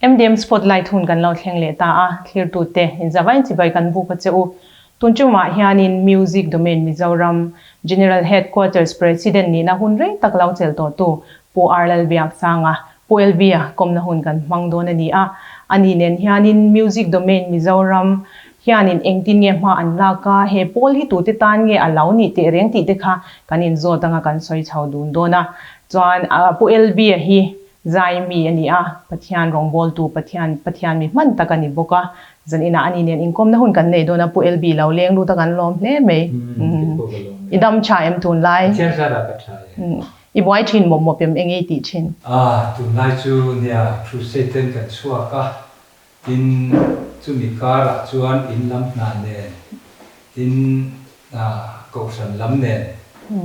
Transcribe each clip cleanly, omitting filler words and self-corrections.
MDM Spotlight hun kan lo thleng leh ta a, thlirtute inzavain chibai kan buk a che u. Tun tumah hianin Music Domain Mizoram General Headquarters President nihna hun rei tak lo chelh tawhtu Pu R Lalbiaksanga, Pu LV-a kawmna hun kan hmang dawn a ni a. Ani nen hianin Music Domain Mizoram hianin engtin nge hma an lak a, he pawl hi tute tan nge a lo nih teh reng tih te kha kan inzawt anga kan sawi chho dun dawn a. Chuan Pu LV-a hi Zai mi a ni a, Pathian rawngbawltu Pathian Pathian mi hman tak a ni bawk a, zan inah ani nen inkawmna hun kan nei dawn a, Pu LB lo leng lut a kan lawm hle mai. I dam tha em tunlai? Pathian zarah ka tha e. I buai thin mawp mawp em eng i tih thin? A, tunlai chu nia crusade ten kan chhuak a, tin chumi karah chuan in lam hna nen, tin Kohhran lam nen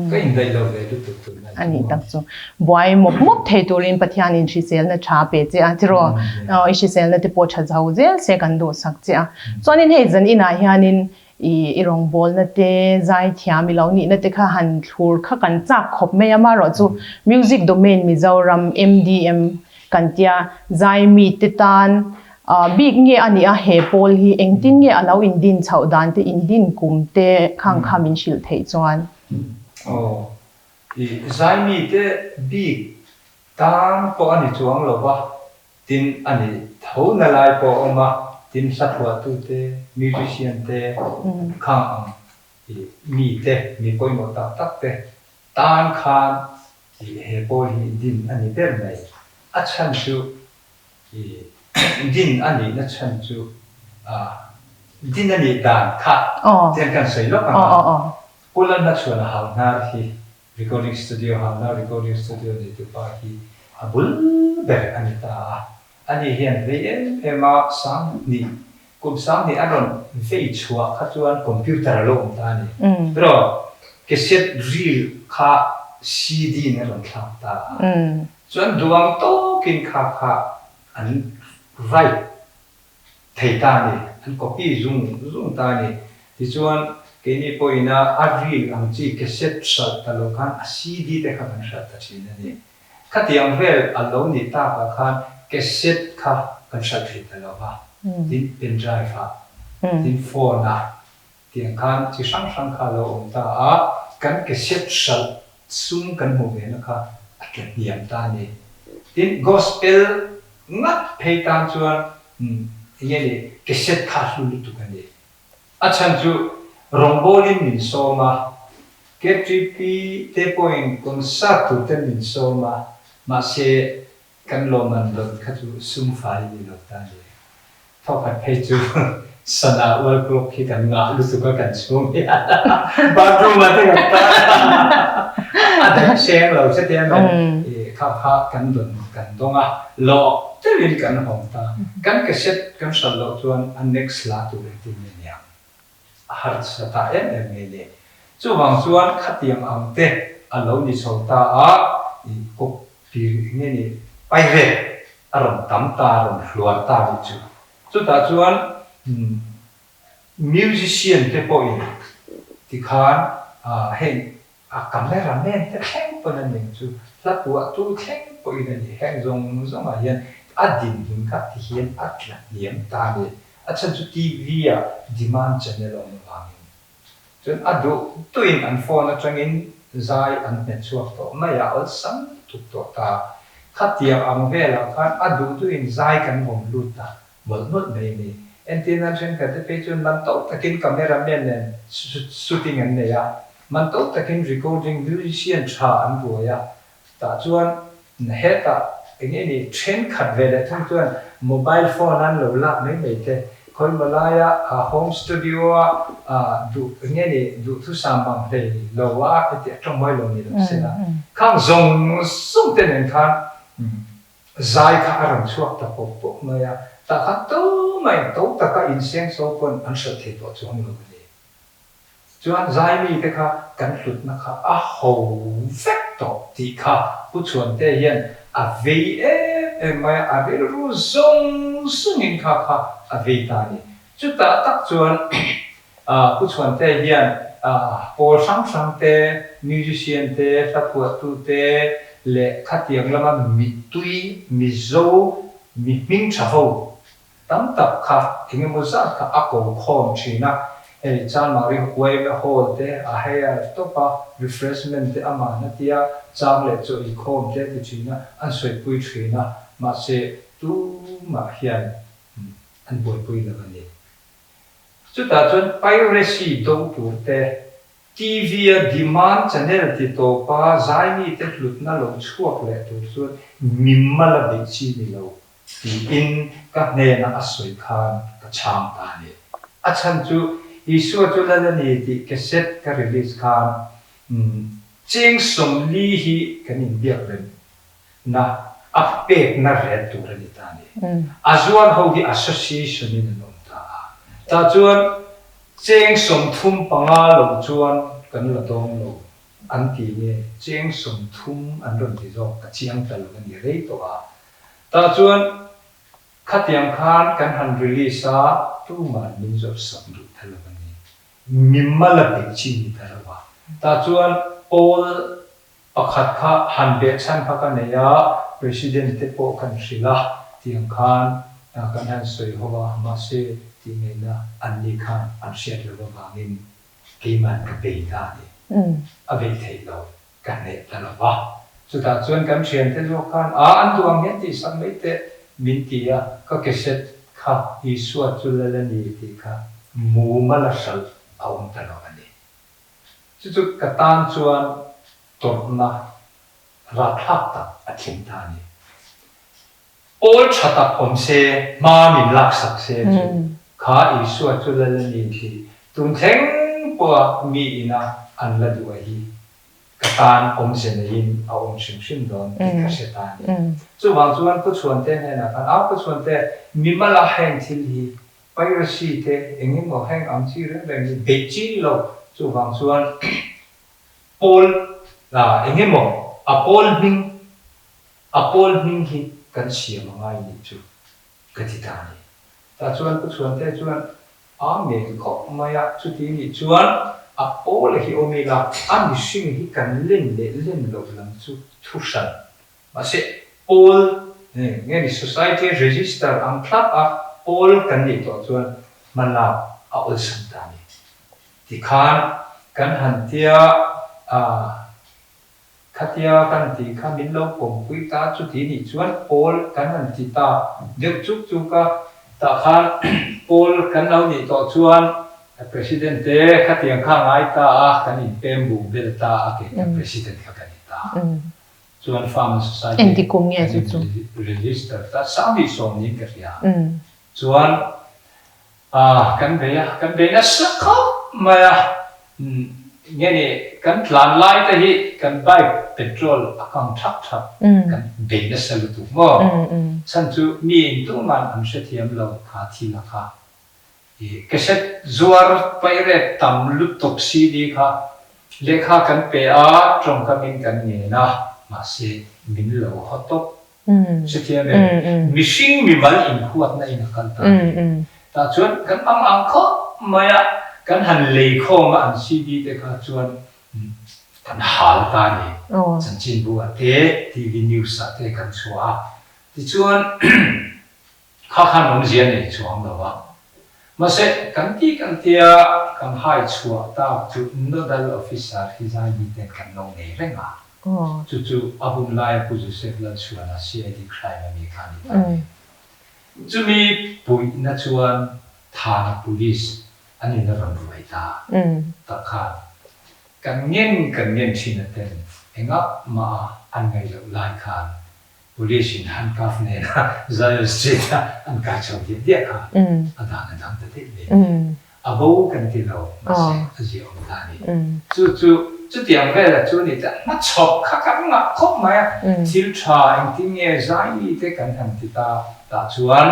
ka indaih lo ve lutuk tunlai chu. A nih tak chu. Buai mawp mawp thei turin Pathianin hriselna tha pe che a tiraw? I hriselna te pawh tha zo zel se kan duhsak che a. Chuanin hei zan inah hianin i i rawngbawlna te, zaithiam i lo nihna te kha han thlur kha kan chak khawp mai a, amaherawhchu Music Domain Mizoram, MDM, Kan tia, zai mite tan bik nge a nih a, he pawl hi engtin nge a lo indin chhoh dan te, indin kum te khang kha min hrilh theih chuan. Aw, i zai mite bik tan pawh a ni chuang lo va, tin a ni tho na lai pawh a awm a, tin hla phuahtute, musician te khang ang i mite, mi pawimawh tak tak te Tan khan tih he pawl hi din a ni ber mai. A chhan chu i din a nihna chhan chu din a nih dan kha tiang kan sawi lawk ang a. Pu Lalna chuan a hau hnar hi recording studio hau hnar recording studio neitupa hi a bul ber a ni ta a. Ani hian vei em em a 2000 Kum 2000 a rawn vei chhuah kha chuan computer a lo awm ta a ni. Erawh cassette reel kha CD in a rawn thlak ta a. Chuan duang tawkin kha kha an write thei ta a ni, an copy zung zung ta a ni. Tichuan keini pawhin a a reel ang chi cassette hralh ta lo khan a CD te kha kan hralh ta thin a ni. Khatiang vel a lo nih takah khan cassette kha kan hralh thei ta lo va, tin pen drive ah, tin phone ah tiang khan chi hrang hrang kha a lo awm ta a, kan cassette hralh sum kan hmuh ve na kha a tla hniam ta a ni. Tin gospel ngat phei tan chuan enge ni cassette kha a hlu lutuk a ni. A chhan chu rawngbawlin min sawm a, KTP te pawhin concert tur ten min sawm a, mahse kan lawmman dawn kha chu sum fai ni lo ta ni. Thawkhat phei chu sana ual clock hi kan ngah lutuk a kan chhung hian bathroom ah te kan tan a, a daih seng lo che te a men kha kha kan dawn kan dawng a, lawh deuhin kan hawng ta. Kan cassette kan hralh loh chuan a next la tur engtin nge niang? A harsa ta em em nge ni? Chuvang chuan khatiang ang te a lo ni chho ta a, i kawp tir nge ni pairek a rawn tam ta, a rawn hluar ta nih chu. Chutah chuan musician te pawhin tikhan heng A camera man te thleng pawn a ning chu hla puahtu thleng pawhin a ni. Heng zawng zawngah hian a dinhmun kha ti hian a tla hniam ta a ni. A chhan chu TV ah demand channel a awm avangin. Chuan a duh duhin an phone atangin zai an hmet chhuak tawh mai a, awlsam lutuk tawh ta. Khatiang ang velah khan a duh duhin zai kan vawm lut ta. Mawlh mawlh mai a ni. Entir nan thenkhat te phei chuan man to takin camera man nen shooting an nei a, man to takin recording musician tha an buai a, tah chuan hetah eng nge ni thenkhat ve leh thung chuan mobile phone an lo lak mai mai te, khawimaw laia home studio a duh eng nge ni duhthusam ang hlei lo a heti a tawngmawi lo ni lo sela khang zawng zawng te nen khan Zai kha a rawn chhuak ta pawp pawp mai a, tah khan tumah to taka insengso pawn an hralh thei tawh chuang lo a ni. Chuan zai mite kha kan hlutna kha a ho vek tawh tih kha Pu Chhuante hian a vei em em mai a, a rilru zawng zawngin kha kha a vei ta a ni. Chutah tak chuan Pu Chhuante hian pawl hrang hrang te, musician te, hla phuahtu te leh khatiang lama mittui Mizo. mi hming tha ho tam tak kha eng emaw zat kha a ko khawm thin a, hei Chanmari yma hall te a hire tawp a, refreshment te aman a tia, chang leh chaw ei khawm te a ti thin a, an sawipui thin a, mahse tumah hian an buaipui lo a ni. Chutah chuan piracy do tur te TV-a demand channel ti tawpa zaimite hlutna lo chhuak leh tur chuan mimmal a beih chi ni lo tiin ka hnena a sawi khan ka chhang ta a ni. A chhan chu Isua chu lal a ni tih cassette ka release khan cheng 40 hi kan inbiak reng na a pekna ret tur a ni ta a ni. A zuar ho hi association in an awm ta a. Tah chuan cheng 35 lo chuan kan la dawng lo an ti nge cheng 30 an rawn ti zawk ka chiang ta lo a ni rei tawh a. Tah chuan khatiang khan kan han release a tuman min zawrh sak duh ta lo a ni. Mimal a beih chi ni ta lo a. Tah chuan pawl Pakhat kha han behchhan kha ka nei a, President te pawh kan hrilh a, tiang khan kan han sawi ho a, mahse tih ngaihna an ni khan an hriat loh avangin keiman ka bei ta a ni. A beih theih loh ka hneh ta lo va. Chutah chuan kan thiante zawk khan, A, an duh ang hian tihsak mai teh min ti a, ka cassette kha Isua chu lal a ni tih kha mumal a hralh a awm ta lo a ni. Chu chu ka tan chuan tawrhna rapthlak tak a thleng ta a ni. Pawl tha tak awm se, hma min laksak se chu kha Isua chu lal a ni tih tun thleng pawha mi ina an la duh a hi ka tan awmze neiin a awm hrim hrim dawn tih ka hre ta a ni. Chuvang chuan Pu Chhuante hnenah khan, Au Pu Chhuante, mimala heng thil hi Piracy te eng emaw heng ang chi reng reng hi beih chi ni lo, chuvang chuan pawl eng emaw a pawl hming a pawl hming hi kan siam a ngai nih chu ka ti ta a ni. Tah chuan Pu Chhuante chuan Amen khawp mai a, chuti nih chuan a pawl hi awm ila a mihring hi kan len leh len loh lam chu thu hran Mahse, pawl nge ni society register ang thlap a pawl kan nih tawh chuan hmalak a awlsam ta a ni. Tikhan kan han tia a, khatia kan tih kha min lo pawmpui ta chuti nih chuan pawl kan han ti ta deuh chuk chuk a, tah khan pawl kan lo nih tawh chuan President te khatiang kha ngai ta a, kan inpem bu bel ta a kei kha President kha ka ni ta. Chuan Farmer Society Engti kum nge chu chu? Register ta sang 20 niin ka hria. Chuan ah kan bei a, kan bei nasa khawp mai a, nge ni kan tlan lai te hi kan bike petrol a kang thak thak, kan bei nasa lutuk maw? Chhan chu mi in tuman an hrethiam lo kha thil a kha. I cassette zuar paih tam lutuk CD kha lehkha kan pe a, tawngkamin kan ngen a, mahse min lo haw tawp. Hrethiam em? Mihring mimal inhuatna in a kal ta a ni. Tah chuan kan ang ang khawp mai a, kan han lei khawm a an CD te kha chuan kan hal ta a ni. Chanchinbu ah te, TV news ah te kan chhuah a. Tichuan Kha khan awmzia nei chuang lo a. Mahse, kan ti kan tia kan hai chhuah tak chu Nodal Officer hi Zaimi ten kan lo nei reng a. Chu chu a hun laia Pu Joseph Lalchhuana CID crime a mi kha a ni ta a ni. Chumi puihna chuan Thana Police an in a rawn ruai ta tak khan kan ngen kan ngen thin a ten engah mah a an ngaih loh lai khan Police in handcuff nena Zion Street a an kai chho diah diah kha a dan a dang ta daih mai a ni. A bo kan ti lo, mahse a zia awm ta a ni. Chu chu chutiang vela chu ni ta hmachhawp kha kan ngah khawp mai a, thil tha engtin nge zai mite kan han ti ta tah chuan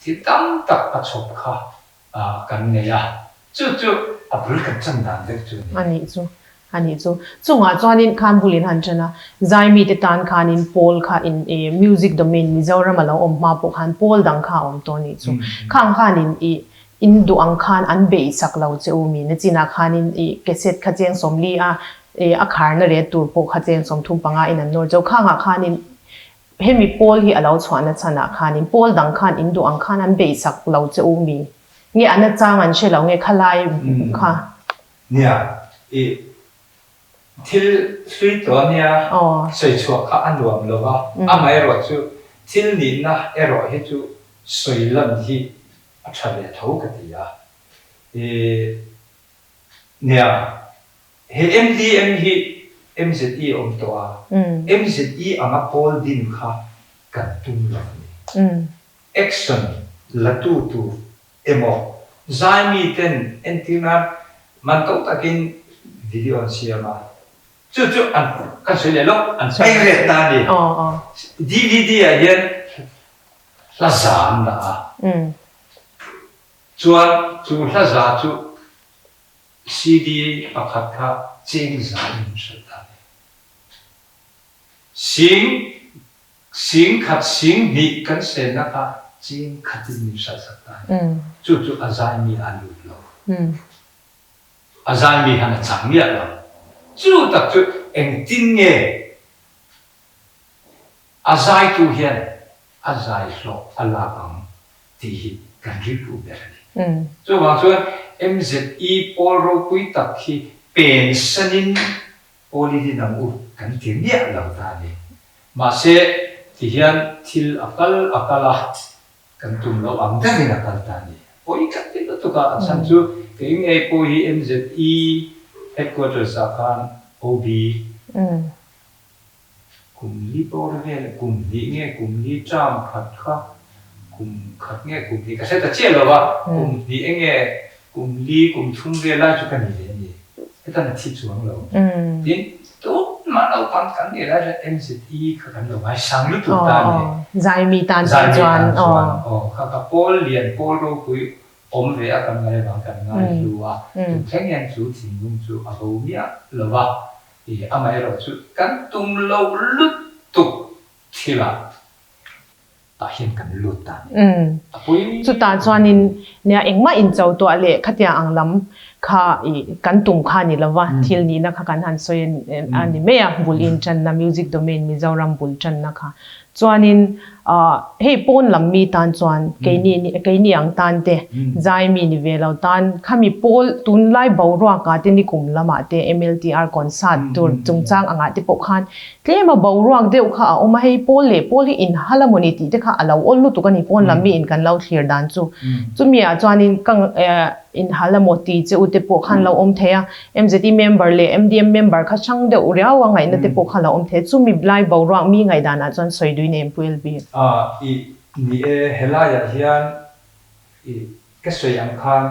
thil tam tak hmachhawp kha kan nei a, chu chu a bul kan chan dan deuh chu a ni. A nih chu, a nih chu. Chungah chuanin khan bul in han ṭan a, Zaimi te tan khanin pawl kha in i music domain Mizoram a lo awm hma pawh khan pawl dang kha a awm tawh a nih chu. Khang khanin i in duh ang khan an beih sak lo che u mi nachinah khanin i cassette kha cheng 40 a i a kharna ret tur pawh kha cheng 35 in an nawr chauh. Khangah khanin. Hemi pawl hi a lo chhuahna chhanah khanin pawl dang khan in duh ang khan an beihsak lo che u mi? Nge a nachang an hre lo nge khalai kha? Nia, i thil hlui tawh a nia, sawi chhuah kha a nuam lo va, amaherawh chu thil nihna erawh hi chu sawi lan hi a tha ve tho ka ti a. I nia, He MDM hi MZE awm tawh a, MZE anga pawl din kha kan tum lo a ni. Action la tu tur emaw zai mi ten entir nan man to takin video an siam a, chu chu an kan sawi leh lawk, an pirate ta a ni. DVD ah hian hla za an dah a, chuan chu hla za chu CD pakhat kha cheng za in min hralh ta ve. Sing, sing khat sing hnih kan senna kha cheng khat in min hralh sak ta ve. Chu chu a zaimi a lut lo. A zaimi han a chang miah lo. Chu tak chu engtin nge A zaitu hian a zai hlawh a lak ang tih hi kan rilru ber a ni. Chuvang chuan MZE pawl ropui tak hi pen sanin pawl i din ang u kan ti miah lo ta a ni. Mahse, tihian thil a kal a kal a, kan tum loh ang deuhin a kal ta a ni. Pawi khat ti lutuk a, a chhan chu kei ngei pawh hi MZE headquarters ah khan OB, Kum li bawr vel kum hnih nge kum li term khat kha kum khat nge kum hnih ka hre ta chiah lo va, kum hnih enge kum li kum thum vel lai chu ka ni ve a ni, hetan a thi chuang lo. Tin, tunmah naupang kan nih lai chuan MZE kha kan lo ngaisang lutuk ta a ni. Zaimi tan chuan. Zaimi tan chuan aw, kha kha pawl lian pawl ropui awm ve a kan ngai avang kan ngai hlu a, tun thleng hian chu thinlung chu a bo miah lo va. I amaherawh chu kan tum loh lutuk thilah tah hian kan lut ta a ni. A pui. Chutah chuanin nia engmah incho tuah leh khatiang ang lam kha i kan tum kha ni lova thil nihna kha kan han sawi a ni mai a, bul intanna music domain Mizoram bul tanna kha. Chuanin hei pawn lam mi tan chuan keini keini ang tan te zai mi ni ve lo tan khami pawl tunlai boruak ah te nikum lamah te MLTR concert tur chungchang angah te pawh khan tlem a boruak deuh kha a awm a, hei pawl leh pawl hi inhal a mawni tih te kha a lo awl lutuk a ni pawn lam mi in kan lo thlir dan chu. Chumi ah chuanin ka Inhal emaw ti che u te pawh khan lo awm thei a, MZE member leh MDM member kha hrang deuh riau a ngaihna te pawh kha lo awm thei a, chumi lai boruak mi ngaihdanah chuan sawi duin em Pu LB? A, i ni e, helaiah hian i ka sawi ang khan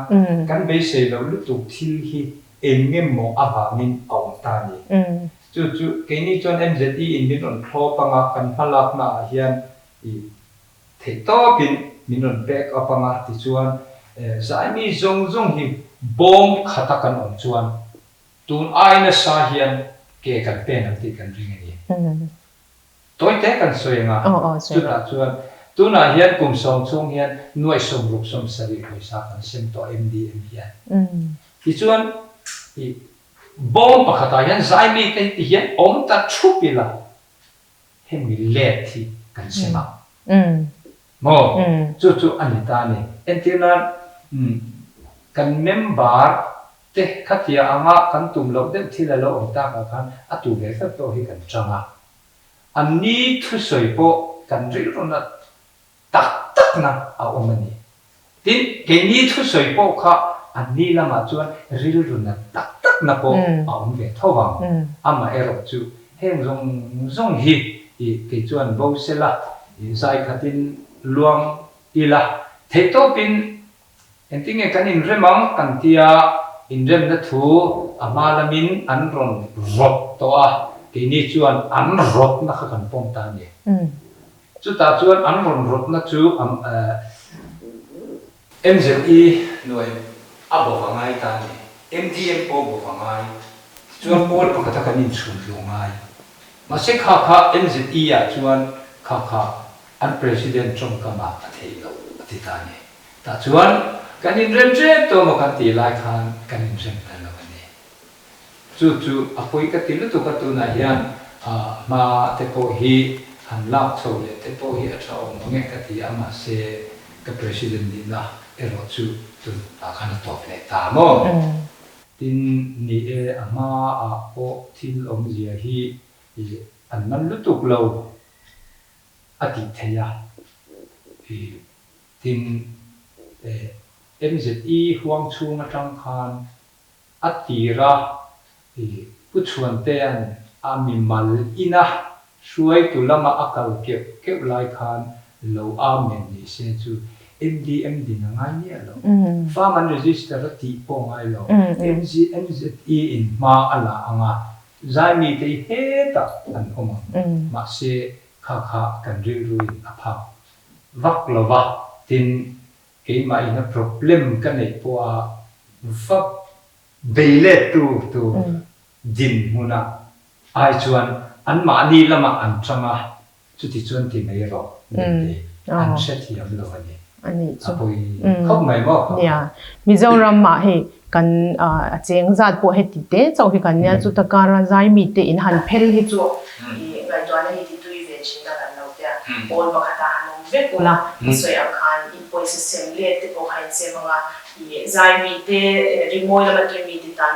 kan beisei loh lutuk thil hi eng emaw avangin a awm ta a ni. Chu chu keini chuan MZE in min rawn thlawp anga kan hmalaknaah hian i Theih tawpin min rawn back up anga tichuan zaimi zawng zawng hi bawm khata kan awm chuan tun ai nasa hian ke kan pen ang tih kan ring a ni. Tawite kan sawi anga chutah chuan tunah hian kum sawm chhung hian nuaih 60 70 pawisa kan sem tawh MDM hian. Tichuan i bawm pakhatah hian zaimi te hi tihian awm ta thup ila Hemi let hi kan sem a maw? Chu chu a ni ta a ni. Entir nan kan member te khatia anga kan tum loh deuh thil a lo awm tak ah khan a tu ve vek pawh hi kan chang a. An ni thusawi pawh kan rilru nat tak takna a awm a ni. Tin, keini thusawi pawh kha anni lamah chuan rilru nat tak takna pawh a awm ve tho vang. Amaherawh chu heng zawng zawng hi i kei chuan bo sela, i zai khatin luang ila, theihtawpin Engtinge kan inrem ang kan tia inremna thu a hma lamin an rawn rawt tawh a, keini chuan an rawtna kha kan pawm ta a ni. Chutah chuan an rawn rawtna chu MZE hnuai a bawk a ngai ta a ni. MDM pawh bawk a ngai. Tichuan pawl pakhata kan inchhun tluh ngai. Mahse kha kha MZE ah chuan kha kha an President tawngkamah a theih loh a ti ta a ni. Tah chuan kan inrem ṭep tawh maw kan tih lai khan kan inrem ta lo a ni. Chu chu a pawi ka ti lutuk a tunah hian hma te pawh hi. Han lak chho leh te pawh hi a tha awm ang e ka ti a, mahse ka President nihna erawh chu tun ah khan a tawp leh ta maw? Tin, ni e, a hma ah pawh thil awmzia hi an man lutuk lo a tih theih a, tin, MZE huang chhung atang khan A tira Pu Chhuantea'n a mimal ina hruaitu lama a kal keuh keuh lai khan lo amen ni se chu MDM din a ngai miah lo. Farm an register a tih pawh ngai lo. MZE in hma a la ang a, zaimite hi hetah an awm ang. Mahse kha kha kan rilruin a phak vak lo va, tin Keimah ina problem ka neih pawha va bei let tu tur dinhmunah ai chuan anmahni lamah an tang a, chuti chuan ti mai rawh min ti, an hrethiam lo a ni. A pawi khawp mai maw kha? Nia, Mizoram ah hei kan a cheng zat pawh heti te chauh hi kan nia, chuta kara zai mite in han phel hi chu i ngaihtuahna hi ti tui ve thin a kan lo tia, pawl pakhatah han awm vek ula, i sawi ang khan i pawisa sem let te pawh kha in sem ang a, i zai mite rimawi lama tui mite tan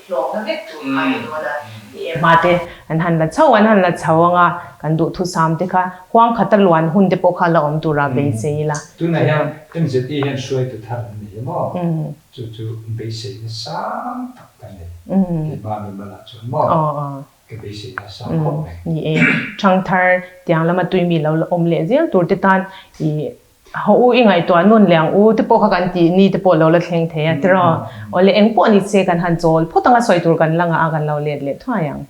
hlawkna vek tur kha a ni dawn a, i ema te an han la chho an han la chho ang a, kan duhthusam te kha huang khata luan hun te pawh kha la awm tura beisei ila. Tunah hian MZE hian hruaitu thar an nei em aw? Chu chu beiseina sang tak ka nei. Keimah mimalah chuan maw ka beiseina a sang khawp mai. Ni e, Thangthar tiang lama tuimi lo la awm leh zel tur te tan i haw u i ngaihtuah nun leh ang u te pawh kha kan tih ni te pawh lo la thleng thei a tiraw? Awle eng pawh ni se kan han chawl phawt anga sawi tur kan la ngah a kan lo let leh thuai ang.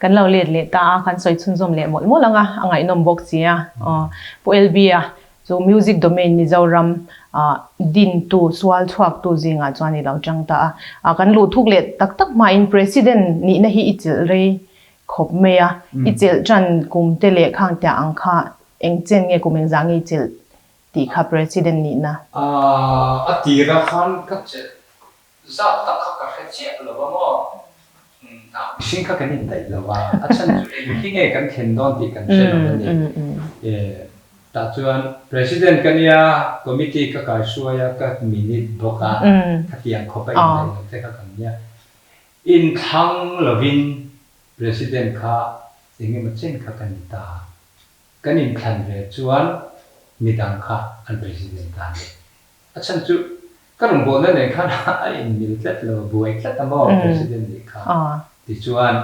Kan lo let leh ta a, kan sawi chhunzawm leh mawlh mawlh ang a, a ngaihnawm bawk si a. Pu LB a chu Music Domain Mizoram dintu, sual chhuaktu zingah chuan i lo chang ta a. Kan luh thuk leh tak tak hmain President nihna hi i chelh rei khawp mai a, i chelh tan kum te leh khang tiah ang kha eng chen nge kum engzah nge i chelh tih kha President nihna. A tira khan ka chelh Zat tak kha ka hre chiah lo a maw? Mihring kha kan indaih lo a, a chhan chu eng hi nge kan thlen dawn tih kan hre lo a ni. Tah chuan President ka nia, Committee ka kaihruai a, ka minute bawk a, khatiang khawp a indaih lo te kha kan nia. Inthlang lovin President kha engemaw chen kha ka ni ta. Kan inthlan ve chuan midang kha an President ta a ni. A chhan chu ka rawngbawlna nen khan a inmil tlat lo, a buai tlat a maw President nih kha. Tichuan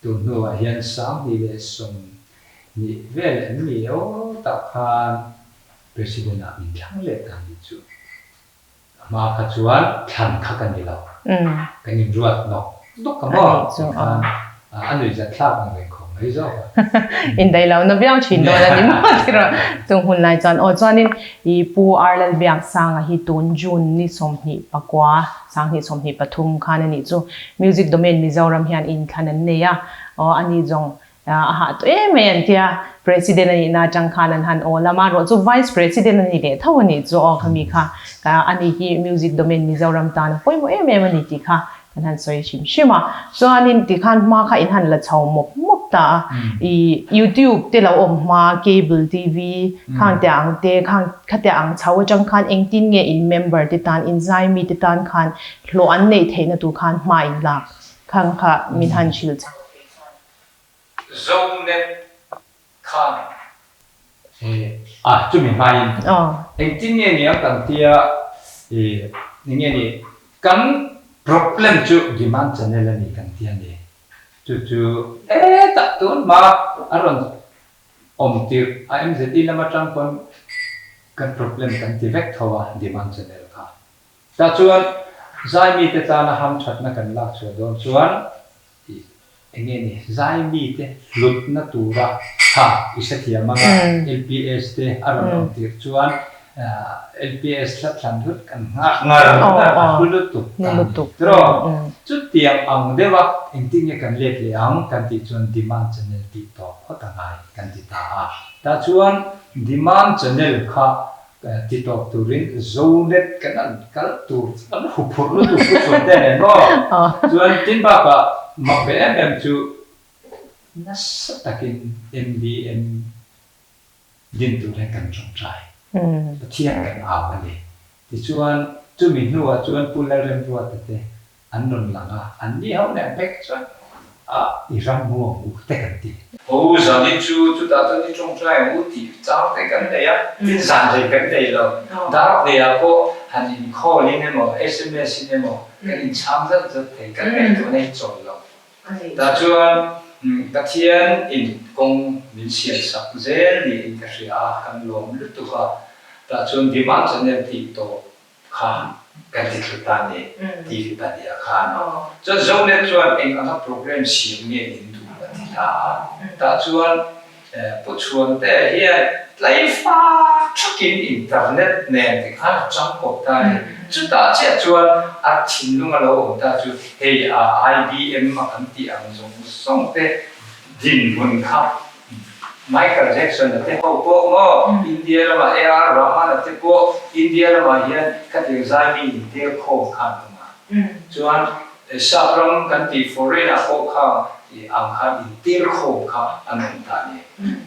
tun hnuah hian 2020 vel em ni aw tah khan President ah min thlang leh ta ni chu. A hma kha chuan thlan kha ka ni lo. Kan inruat nawk nawk a maw tikhan a nuihzat thlak ang reng khawp mai zawk a. Indaih lo na viau thin dawn a ni maw tiraw chung hun lai chuan aw chuanin i Pu Ar Lalbiaksanga hi tun June ni 29 2023 khan a nih chu Music Domain Mizoram hian inthlan an nei a aw a ni zawng A hah tawh em mai an tia, President a nihna atang khan an han awl a, amaherawh chu Vice President a ni leh tho a nih chu aw khami kha a ni hi Music Domain Mizoram tan a pawimawh em em a ni tih kha kan han sawi hrim hrim a. Chuanin tikhan hma kha in han la chho mawp mawp ta a, i YouTube te lo awm hma, Cable TV khang te ang te khang khatia ang chho atang khan engtin nge in member te tan in zai mi te tan khan hlawh an neih theihna tur khan hma in lak khang kha min han hrilh chho thei chuan. Zonet khan a chumi hmain engtin nge ni ang kan tia ih eng nge ni kan problem chu demand channel a ni kan tia ni chu chu hetah tun hma a rawn awm tirh a MZE lam atang pawn. Kan problem kan ti vek tho a demand channel kha. Tah chuan zai mite tana hamthatna kan lak chhuah dawn chuan i eng nge ni zai mite hlutna tura tha i hrethiam anga LPS te a rawn awm tirh chuan LPS hla thlan hlut kan nghak ngar ngar a hlu lutuk ta ni tiraw? Chutiang ang deuha engtin nge kan let leh ang kan tih chuan demand channel tih tawp phawt a ngai kan ti ta a. Tah chuan demand channel kha ti tawp turin Zonet kan an kal tur chu kan huphurh lutuk pu chhun te nen maw? Chuan tin bakah mak ve em em chu nasa takin MBM Din tur hian kan tawngtai. Pathian kan au a ni. Tichuan, chumi hnuah chuan Pu Lalremruata te an rawn lang a, an ni ho nen phei kha chuan a i ram mu ang u te kan ti. Ho zanin chu chutah chuan i tawngtai ang u tih chang te kan nei a, tin zan rei kan nei lo. Dar hleiah pawh han in call in emaw, sms in emaw kan inchhang zat zat thei, kan ngaihtuahna hi chawl lo. Tah chuan Pathian in kawng min siam sak zel niin ka hria a, kan lawm lutuk a. Tah chuan Demand Channel tih tawp kha kan ti thlu ta ni, TV pahniha khan. Chuan Zonet chuan eng anga program siam nge in duh a ti ta a. Tah chuan Pu Chhuante hian tlaifa thakin internet nen ti khan a chang kawp ta a ni. Chutah chiah chuan a thinlung a lo awm ta chu hei a IBM a kan tih ang zawng zawng te dinhmun kha Michael Jackson a te ho pawh maw India lamah AR Rahman a te pawh India lamah hian khatiang zaimi intel khawm kha an awm a. Chuan Sap ram kan tih foreign ah pawh kha ang khan intir khawm kha an awm ta a ni.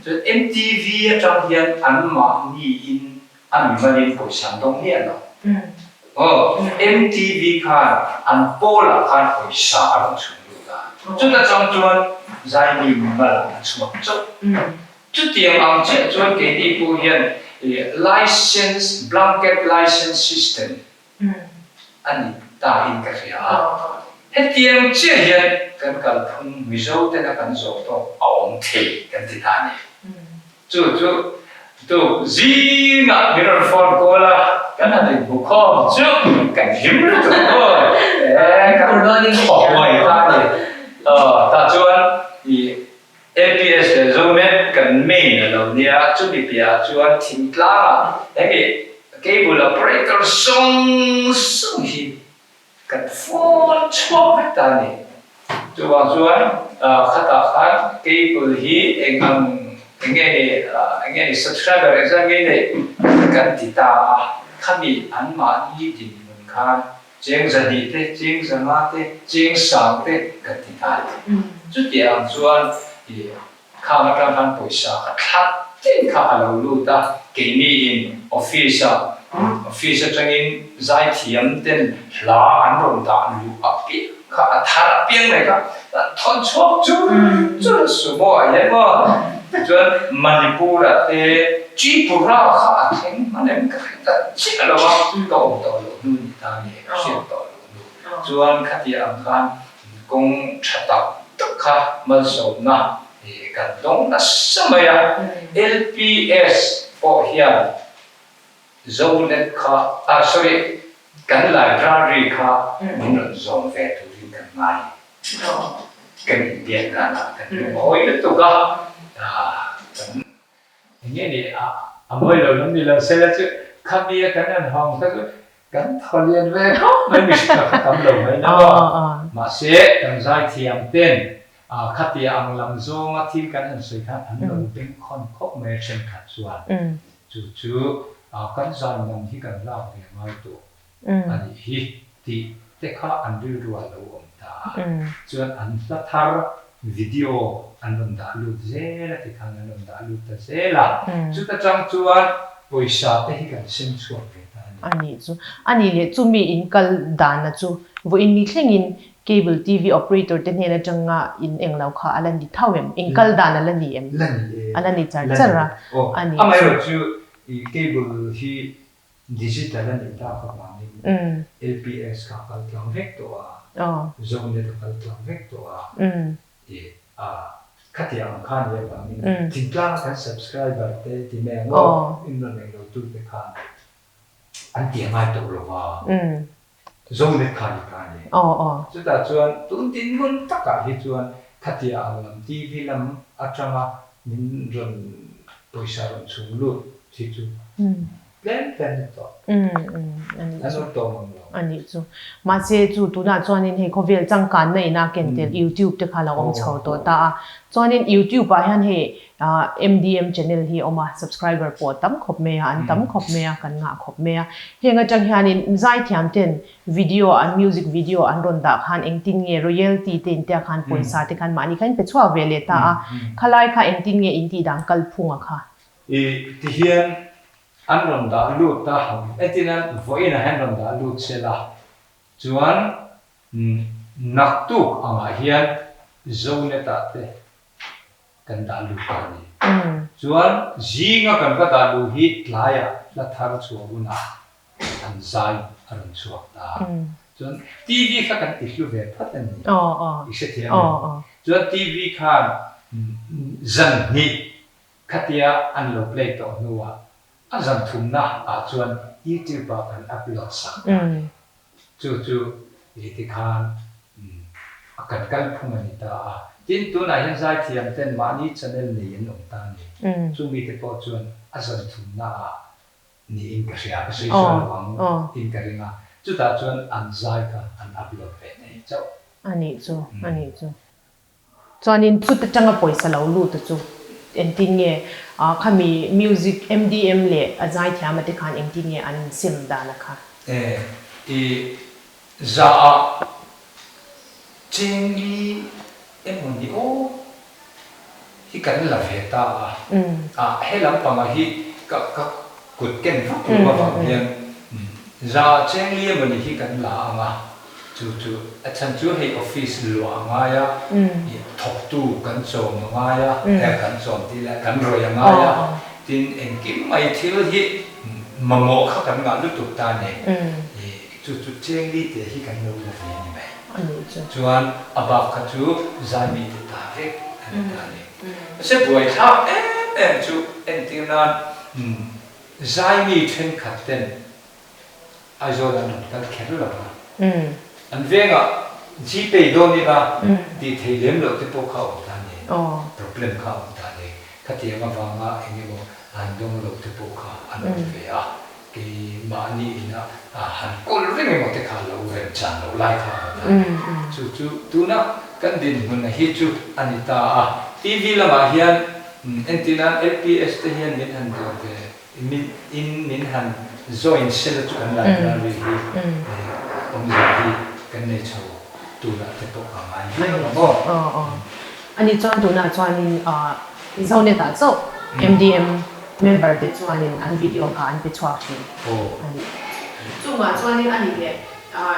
Chuan MTV atang hian anmahni in a mimalin pawisa an dawng miah lo. Aw, MTV khan an pawl ah khan pawisa a rawn chhung lut a. Chuta chang chuan zaimi mimal a chhuak chauh. Chutiang ang chiah chuan keini pawh hian license, blanket license system a ni ta in ka hria a. Hetiang chiah hian kan kalphung Mizo tena kan zawh tawk a awm thei kan ti ta a ni. Chu chu tuk zingah min rawn phone call a, kan han inhmu khawm chu kan hlim lutuk maw e, kan thaw huai ta a ni. Tah chuan i APS leh Zonet kan main a lo nia, chumi piahah chuan thingtlangah hemi cable operator zawng zawng hi kan phone chhuak vek ta a ni. Chuvang chuan khatah khan cable hi eng ang eng nge ni eng nge ni subscriber engzat nge neih kan ti ta a, khami anmahni dinhmun khan Cheng 200 te, cheng 500 te, cheng sang te kan ti ta a ni. Chutiang chuan i khang atang khan pawisa kha thla tin kha a lo lut a, keini in office ah, office atangin zaithiam ten hla an rawn dah luh apiang kha a thar apiang mai kha an thawn chhuak chur chur a sumo ah hian maw. Tichuan Manipur ah te Tripura kha a thleng hman em ka hre ta chiah lo a, ka awm tawh loh hnu ni ta nge ka hriat tawh loh hnu chuan khatia ang khan kawng tha tak tak kha malsawmna kan dawng nasa mai a, LPS pawh hian Zonet kha ah sorry kan library kha min rawn zawm ve turin kan ngai. Kan inbiak danah kan lungawi lutuk a, kan Eng nge ni a, a mawi lo lam ni lo sela chu khami a kan han hawng kha chu kan thaw lian ve khawp mai mihring a kha tam lo mai na maw. Mahse kan zaithiam ten khatia ang lam zawnga thil kan han sawi khan an lo bengkhawn khawp mai a thenkhat chuan chu chu kan zai man hi kan lak ve ngai tawh. A nih hi tih te kha an rilru ah lo awm ta a, chuan an hla thar video an rawn dah lut zel a tikhan an rawn dah lut ta zel a, chuta tang chuan pawisa te hi kan sem chhuak ve ta a ni. A nih chu. A nih leh chumi in kal dana chu vawiin ni thlengin cable TV operator te hnen atanga in eng lo kha a la ni tho em? In kal dan a la ni em? La ni e. A la ni char char a. A nih chu. Amaherawhchu cable hi Digital a nih tak avangin LPS kha a kal tlang vek tawh a, Zonet a kal tlang vek tawh a, i a. Khatiang ang kha ni avangin thingtlanga kan subscriber te ti mai ang aw, in rawn eng lo tu te khan an ti a ngai tawh lo va, Zonet kha ni ta a ni. Chutah chuan tun dinhmun takah hi chuan khatia ang lam TV lam atanga min rawn pawisa rawn chhung lut hi chu Tlem tlem ni tawh. An awm tawh mang lo. A nih chu. Mahse chu tunah chuanin hei khawvel changkanna ina ken tel YouTube te kha lo awm chho tawh ta a. Chuanin YouTube ah hian hei MDM channel hi a awm a, subscriber pawh a tam khawp mai a, an tam khawp mai a, kan ngah khawp mai a. Heng atang hianin zaithiam ten video an music video an rawn dah khan engtin nge royalty te intia khan pawisa te khan mahni kha in pe chhuak ve leh ta a. Khalai kha engtin nge intih dan kalphung a kha? I tihian an rawn dah lut a, entirnan vawiinah hian rawn dah lut se la, chuan naktuk angah hian Zonet-ah te kan dah lut ta a ni. Chuan zinga kan va dah luh hi tlaiah hla thar chhuah hunah an zai a rawn chhuak ta. Chuan TV kha kan ti hlu ve phat a ni. I hrethiam em? Chuan TV khan zan hnih Khatia an lo play tawh hnuah a zan thumna ah chuan YouTube ah kan upload sak ta a ni. Chu chu i tikhan a kan kal phung a ni ta a. Tin, tunah hian zaithiam ten mahni channel nei an awm ta a ni. Chu mite pawh chuan a zan thumna ah niin ka hria, ka sawi sual lo ang tiin ka ring a. Chutah chuan an zai kha an upload ve thei chauh. A nih chu, a nih chu. Chuanin chut atanga pawisa lo lut a chu engtin nge khami music MDM leh a zaithiam a te khan engtin nge an insem dan a kha? E i za ah chengli emaw ni aw hi kan la ve ta a, a he lampanga hi ka ka Kut ken vak lo avang hian za chengli emawni hi kan la ang a, chu chu a chhan chu hei office luah a ngai a, thawktu kan chawm a ngai a, eh kan chawm tih leh kan rawih a ngai a, tin engkim mai thil hi mamawh kha kan ngah lutuk ta a ni, chu chu chengli te hi kan lo la ve a ni mai. Chuan a bak kha chu zaimi te ta vek a ni ta a ni. Mahse buaithlak em em chu entir nan zaimi thenkhat ten Aizawl an rawn kal kher lo va, an vengah Gpay dawn ila tih thei lem loh te pawh kha a awm ta a ni, problem kha a awm ta a ni. Khatiang avanga eng emaw han dawng loh te pawh kha an awm ve a. Keimahni ina han kawl reng emaw te kha lo remchan loh lai kha a awm a. Chu chu tuna kan dinhmun hi chu a ni ta a. TV lamah hian entir nan LPS te hian min han dawr ve min in min han join sela chu kan library hi awmzia hi kan nei chho turah te pawh ka ngai viau ang aw. Ani chuan tunah chuanin Zonet ah chauh MDM member te chuanin an video kha an pe chhuak thin a ni. Chungah chuanin a nih leh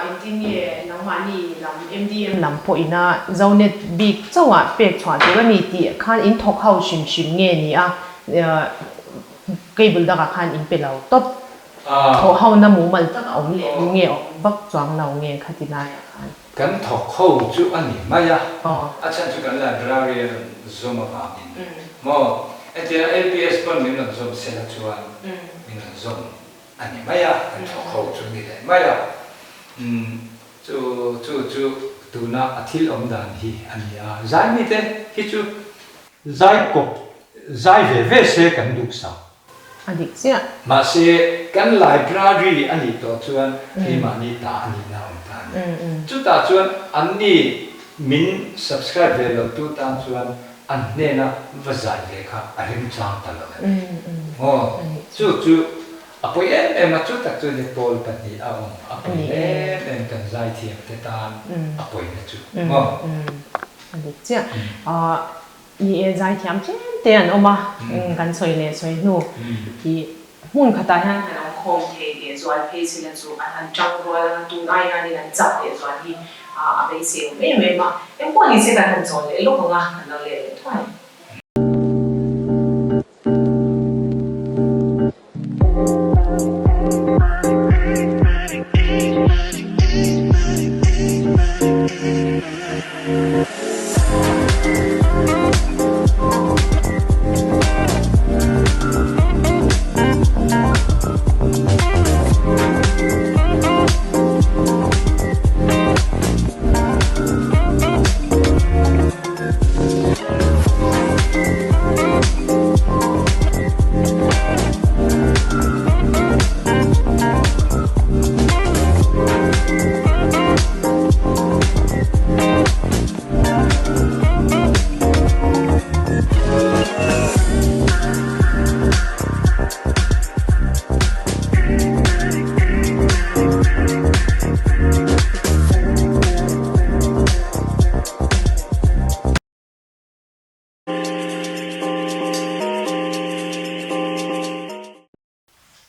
engtin nge nangmahni lam MDM lam pawhin a Zonet bik chauhah pek chhuah tur a ni tih khan in thawk ho hrim hrim nge ni a cable dangah khan in pe lo tawp. Thawh hona mumal tak a awm leh nge awm vak chuang lo nge khati laiah khan. Kan thawk ho chu a ni mai a, a chhan chu kan library a rawn zawm avangin maw? Hetiang LPS pawn min rawn zawm sela chuan min rawn zawm a ni mai a, kan thawk ho chu ni leh mai a. Umm chu chu chu tuna a thil awm dan hi a ni a, zai mite hi chu zai kawp zai ve ve se kan duhsak. A dik chiah. Mahse, kan library a nih tawh chuan keimahni ta a nihna a awm ta a ni. Chutah chuan anni min subscribe ve lo tu tan chuan an hnena va zai ve kha a remchang ta lo a ni. Aw, chu chu a pawi em em a, chutak chu ni pawl pahnih a awm, a pawi em em kan zaithiam te tan a pawina chu maw? A dik chiah. Ni e, zaithiam tlem te an awm a, kan sawi leh sawi hnu hi hmun khatah hian han awm khawm thei leh zual phei sila chu an han tang rual anga tun ai hianin an chak leh zual hi a beisei awm em em a, engpawh ni se kan han chawl leh lawk ang a, kan lo leh leh thuai.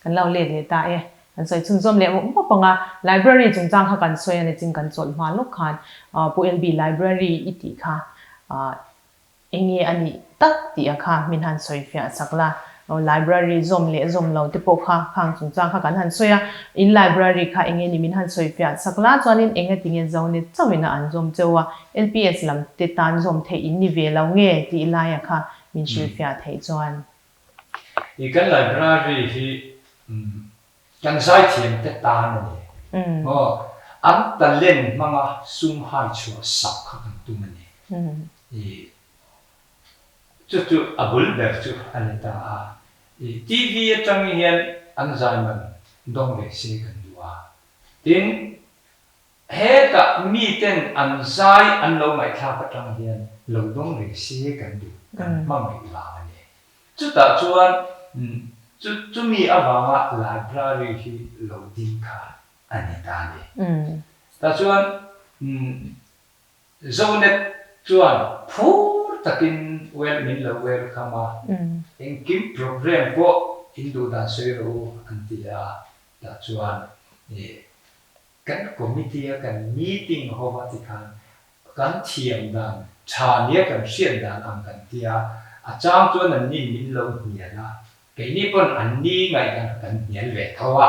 Kan lo let leh ta e. Kan sawi chhunzawm leh mawp mawp ang a, Library chungchang kha kan sawi a ni chin kan chawlh hma lawk khan Pu LB Library i tih kha eng nge a nih tak tih a kha min han sawi fiah sak la. Library zawm leh zawm lo te pawh kha khang chungchang kha kan han sawi a, in library kha eng nge ni min han sawi fiah sak la chuanin eng a ti nge Zonet chauhin a an zawm cheu a, LPS lam te tan zawm theih in ni ve lo nge tih laia kha min hrilhfiah theih chuan. I kan library hi kan zaithiam te tan a ni maw? An talent hmanga sum hai chhuah sak kha kan tum a ni. I chu chu a bul ber chu a ni ta a. I TV atang hian an zai man dawng ve se kan duh a. Tin, Hetah miten an zai an lo ngaihthlak atang hian lo dawng ve se kan duh, kan hmangaih vang a ni. Chutah chuan chu chumi avanga library hi lo ding kha a ni ta a ni. Tah chuan Zonet chuan phur takin well min lo welcome a, engkim program pawh in duh dan sawi rawh u an ti a, tah chuan Kan committee a kan meeting ho a ti khan kan thiam dan tha nia kan hriat dan ang kan tia, a chang chuan an nin min lo hnial a, keini pawn an ni ngaihdan kha kan hnial ve tho a,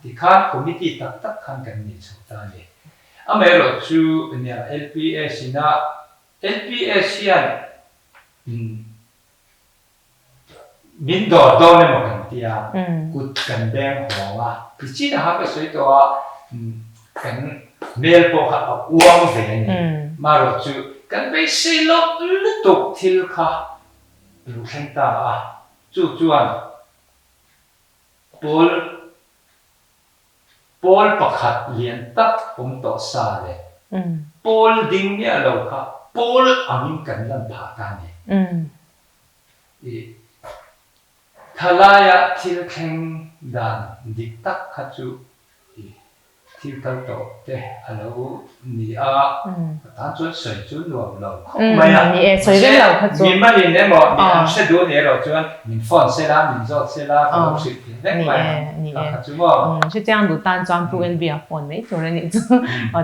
ti khan committee tak tak khan kan nei chho ta a ni. Amaherawh chu nia LPS ina LPS hian Min dawr dawn emaw kan ti a, kut kan beng hawng a, ti chin a ka sawi tawh a, kan hmel pawh kha a uang ve a ni. Marawh chu kan beisei loh lutuk thil kha a lo thleng ta a, chu chuan pawl Pawl pakhat lian tak awm tawh sa leh pawl ding miah lo kha pawl angin kan lan phah ta a ni. I thalaia thil thleng dan dik tak kha chu i thil kal tawh te a lo ni a, ka tan chuan sawi chu nuam lo khawp mai a. Mahse, mimalin emaw mi an hre duh ni erawh chuan min phone sela, min zawt sela, ka lo hrilh thei vek mai ang kha kha chu maw. Hrechiang duh tan chuan Pu NB a phone mai tur a nih chu.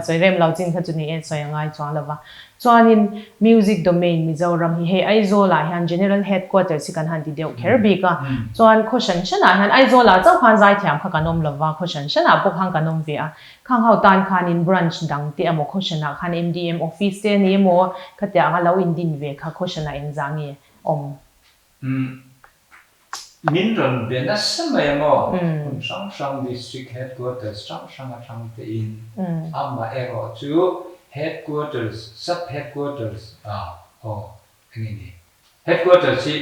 Sawi rem lo chin kha chu ni e, sawi a ngai chuang lo va. Chuanin Music Domain Mizoram hi hei Aizawl-ah hian General Headquarters hi kan han ti deuh kher bik a, chuan khaw hran hranah hian Aizawl-ah chauh khan zaithiam kha kan awm lo va, khaw hran hranah pawh khan kan awm ve a, khang ho tan khanin branch dang te emaw khaw hranah khan MDM office te a ni emaw khatiang a lo indin ve kha khaw hranah engzah nge awm? Umm. Min rawn be nasa mai a maw? Hmun hrang hrang District Headquarters hrang hrang atang tein amah erawh chu Headquarters, Sub Headquarters ah aw eng nge ni? Headquarters hi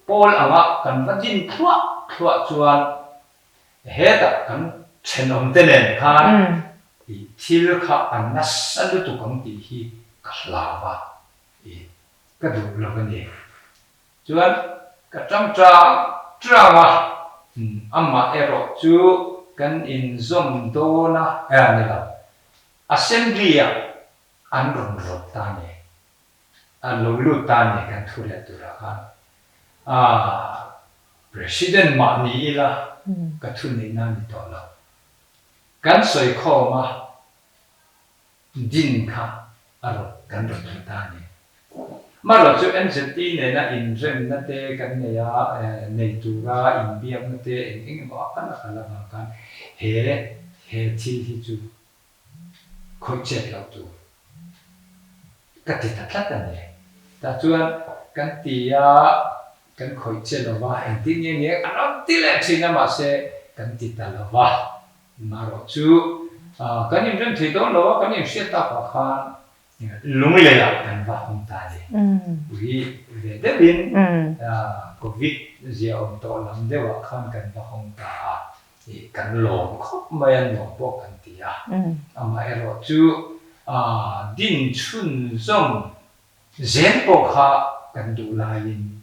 pawl anga kan va din thluah thluah chuan hetah kan thenawm te nen khan i thil kha a nasa lutuk ang tih hi ka hlau a, i ka duh lo a ni. Chuan ka tang tang tang a, amah erawh chu kan inzawm dawn a, eh ni lo, Assembly ah an rawn rawt ta a ni, an lo lut ta a ni kan thu leh turah khan. Ah, President mah ni ila ka thuneihna a ni tawh lo. Kan sawi khawm a. Din kha a rawt kan rawt thei ta a ni. Marawh chu MZT nena inremna te kan nei a, nei tura inbiakna te eng eng emaw a kal a kal avang khan he he thil hi chu khawih chet loh tur ka ti ta tlat a ni. Tah chuan kan ti a, kan khawih che lo va, engtin nge nge an rawn ti leh thin a mahse kan ti ta lo va. Marawh chu kan inrem thei dawn lo a, kan inhriat takah khan Lungleiah kan va hawng ta a ni. Ui ve deuhin Covid zia awm tawh lam deuhah khan kan va hawng ta a, kan lawm khawp mai a, nuam pawh kan ti a. Amaherawh chu din chhunzawm zel pawh kha kan duh laiin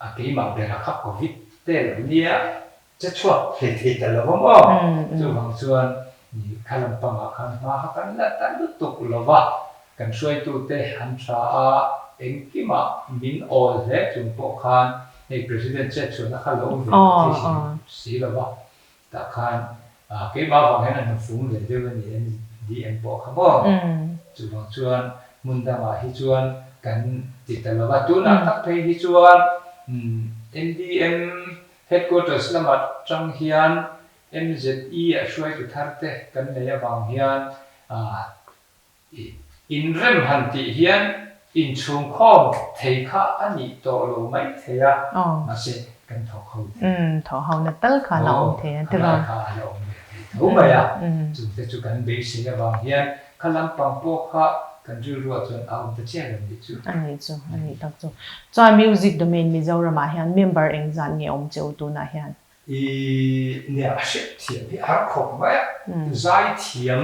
A keimah bera kha Covid te lo nia che chhuak thei thei ta lo a maw? Chuvang chuan kha lampangah khan hma kha kan la ta lutuk lo va, kan hruaitute an tha a, engkimah min awl hle chung pawh khan Hei President chet chhuahna kha lo awm ve lo thei si si lo va, tah khan keimah vang hian a hnufum ve deuh a ni MDM pawh kha maw? Chuvang chuan hmun dangah hi chuan kan ti ta lo va, tunah tak phei hi chuan MDM headquarters lamah tang hian MZE a hruaitu thar te kan nei avang hian Inrem han tih hian inchhungkhawm thei kha a nih tawh lo mai thei a, mahse kan thawk ho thei. Umm, thawh ho na tal kha a la awm thei a tiraw? Kha a la awm ve thei tho mai a, chungte chu kan beisei avang hian kha lampang pawh kha kan rilruah chuan a awm ta chiah lo nih chu. A nih chu, a nih tak chu. Chuan Music Domain Mizoramah hian member engzat nge awm che u tunah hian? I nia a hriat thiam hi a har khawp mai a, zai thiam.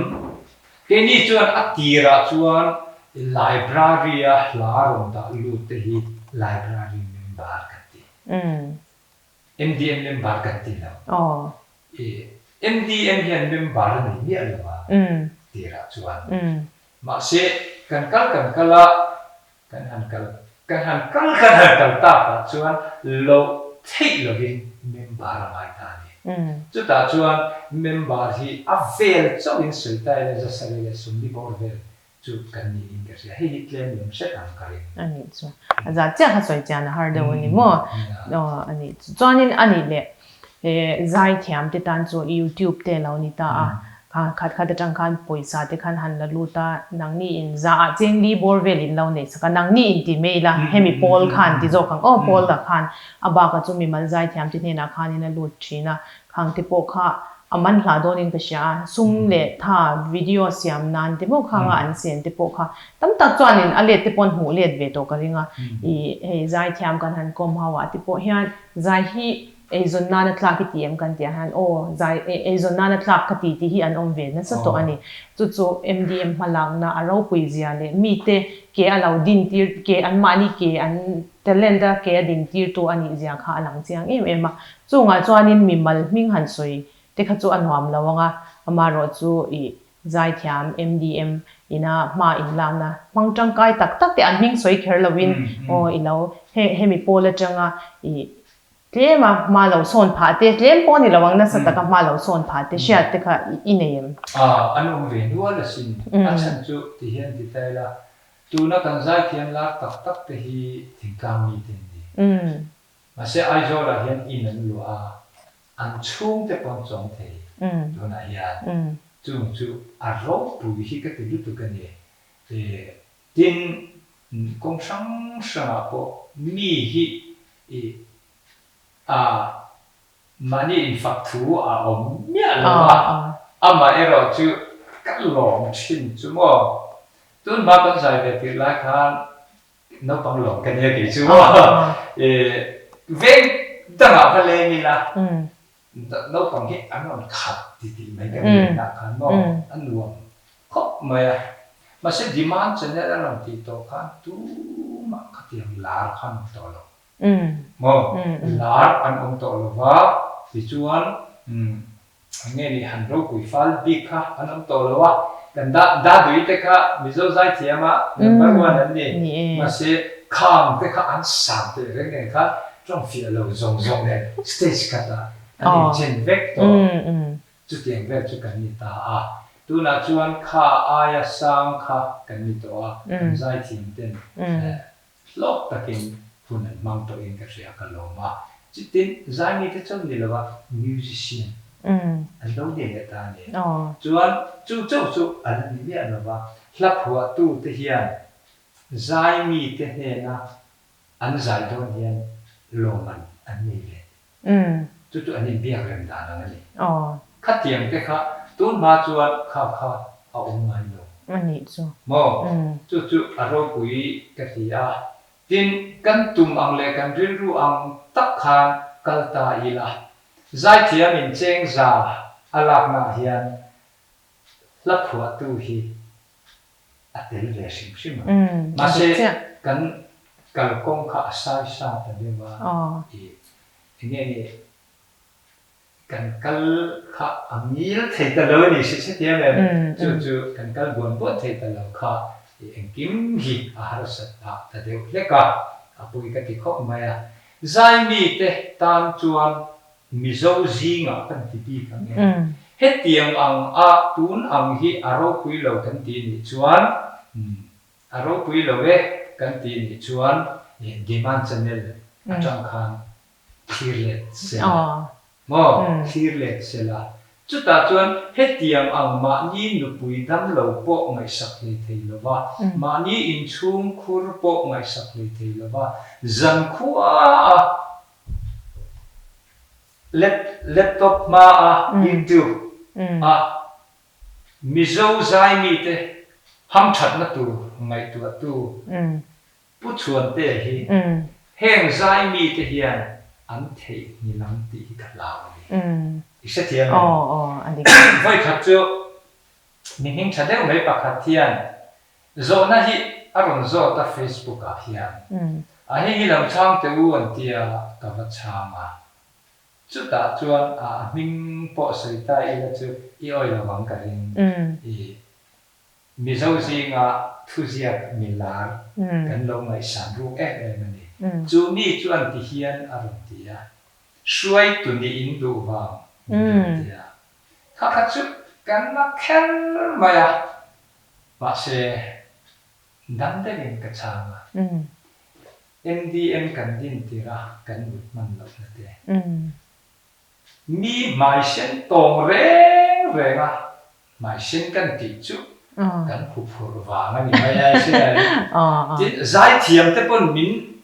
Keini chuan a tirah chuan library a hla rawn dah lut te hi library member kan ti. MDM member kan ti lo. I MDM hian member a nei miah lo a tirah chuan. Mahse kan kal kan kal a, Kan han kal kan han kal kan han kal tak ah chuan loh theih lovin member a ngai ta a ni. Chutah chuan member hi a vel chauhin sawi ta ila zasarih leh sumli bawr vel chu kan niin ka hria. Hei hi tlem lam hret ang ka ring. A nih chu. A zat chiah kha sawi chian a har deuh a ni maw? Aw a nih chu. Chuanin a nih leh He zaithiam te tan chu YouTube te lo ni ta a, kha khat khat atang khan pawisa te khan han la lut a, nangni in za ah cheng li bawr vel in lo neih sak a, nangni in ti mai ila hemi pawl khan ti zawk ang aw, pawl ah khan a bak ah chu mimal zaithiam te hnenah khan in a lut thin a, khang te pawh kha a man hlah dawn in ka hria a, sum leh tha video siam nan te maw khang a an sen te pawh kha tam tak chuan in a let te pawh an hmuh let ve tawh ka ring a, ih hei zaithiam kan han kawm ho ah te pawh hian zai hi Eizawn nana tlak i ti em kan tih ah hian aw zai eizawn nana tlak ka ti tih hi an awm ve nasa tawh a ni. Chu chu MDM hmalakna a ropui zia leh mite ke a lo din tir ke anmahni ke an talent a ke a din tirtu a nih zia kha a lang chiang em em a. Chungah chuanin mimal hming han sawi te kha chu a nuam lo ang a, amaherawh chu ih zaithiam MDM ina hma inlakna hmang tangkai tak tak te an hming sawi kher lovin aw i lo he hemi pawl atanga ih Tlem a hma lo sawn phah te, tlem pawh ni lo ang nasa taka hma lo sawn phah te hriat te kha i nei em? Ah, an awm ve nual asin. A chhan chu ti hian ti ta ila, tuna kan zaithiam lar tak tak te hi thingtlang mi te an ni. Mahse Aizawlah hian in an luah a, an chhungte pawh an chawm thei tunah hian. Chung chu a ropui hi ka ti lutuk a ni. Tin, kawng hrang hrangah pawh mi hi i a mahni infak thu a awm miah lo a, amah erawh chu ka lawm thin chu maw. Tun hma kan zai ve tirh lai khan naupang lawm ka nia kei chu maw. I veng dangah va leng ila Naupang hi an rawn khat ti tih mai kan lenah khan maw a nuam khawp mai a. Mahse demand channel a rawn tih tawh khan tumah khatiang lar kha an awm tawh lo maw, lar an awm tawh lo va, tichuan eng nge ni han ropui fal bik kha an awm tawh lo a. Kan Dadui te kha Mizo zaithiam a number one an ni, mahse khang te kha an sang teh reng nen khan Tawng fiah lo zawng zawng nen stage khatah an inchen vek tawh. Chutiang vel chu kan ni ta a. Tunah chuan kha aia sang kha kan ni tawh a, kan zaithiam ten hlawk takin hun an hmang tawhin ka hria ka lawm a. Chutin zaimite chauh ni lova musician an lo ni leh ta a ni. Chuan chu chauh chu a la ni miah lova, hla phuahtute hian zaimite hnena An zai dawn hian lawmman an nei ve. Chu chu an inbiak rem dan ang a ni. Khatiang te kha tun hma chuan kha kha a awm ngai lo. A nih chu. Maw? Chu chu a ropui ka ti a. Tin, kan tum ang leh kan rilru ang tak khan kal ta ila. Zaithiam in cheng za a laknaah hian hla phuahtu hi a tel ve hrim hrim a. Mahse, kan kalkawng kha a sai sa ta deuh a, i eng nge ni, kan kal kha a ngil thei ta lo a ni hri hrethiam em? Chu chu kan kal buan buan thei ta lo kha i engkim hi a harsat phah ta deuh hlek a, a pawi ka ti khawp mai a. Zaimi te tan chuan Mizo zingah kan ti bik ang e. Hetiang ang a tun ang hi a ropui lo kan ti nih chuan, a ropui lo e kan ti nih chuan Demand Channel atang khan thlir let sela. Maw? Thlir let sela. Chutah chuan hetiang ang mahni nupui damlo pawh ngaihsak hlei thei lova, mahni inchhung khur pawh ngaihsak hlei thei lova, zankhua a Laptop hma a YouTube a Mizo zaimite hamthatna tur ngaihtuahtu Pu Chhuantea hi heng zaimite hian an theihnghilh ang tih hi ka hlau a ni. I hrethiam em? Vawikhat chu mi hming tha deuh mai pakhat hian Zawhna hi a rawn zawt a Facebook ah hian. A hei hi lo chhang teh u an tia ka va chhang a. Chutah chuan a hming pawh sawi ta ila chu i awi lo ang ka ring. I Mizo zinga thuziak milar kan lo ngaihsan ruk em em a ni. Chu mi chuan ti hian a rawn ti a. Hruaitu nih in duh vang min rawn ti a. Kha kha chu kan la kher mai a. Mahse, dam deuhin ka chhang a. MDM kan din tir a, kan mut hman lohna te. Mi hmaisen tawng reng reng a, hmaisen kan tih chu kan huphurh vang a ni mai a, sin a ni. Tin, zaithiam te pawn min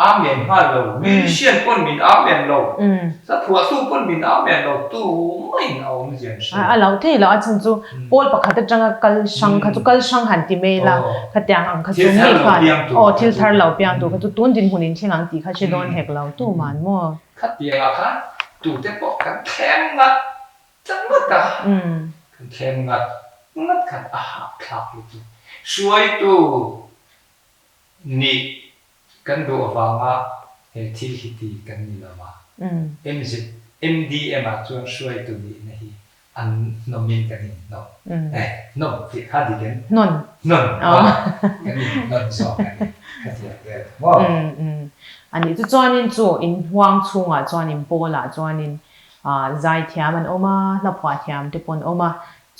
Amen nghal lo, musician pawn min amen lo, hla phuahtu pawn min amen lo, tu maiin a awmzia an hre lo. A lo thei lo, a chhan chu pawl pakhat atanga kal hrang kha chu kal hrang han ti mai la, khatiang ang kha chu mi khan aw thil thar lo piang tur kha chu tun dinhmun in thleng ang tih kha hre dawn hek lo tuman maw. Khatiangah khan tute pawh kan thleng ngat ngat a, kan thleng ngat ngat khan a hahthlak lutuk. Hruaitu nih Kan duh avanga he thil hi ti kan ni lo a. MZ, MDM ah chuan hruaitu nihna hi an hnawmin kan inhnawm. Eh, hnawm tih kha dik em? Hnawn. Hnawn, aw. Kan inhnawn zawk a ni. Khatiang vel kha maw? A nih chu chuanin chu inhuang chhungah chuanin Paul-ah chuanin zaithiam an awm a, hlaphuah thiam te pawh an awm a,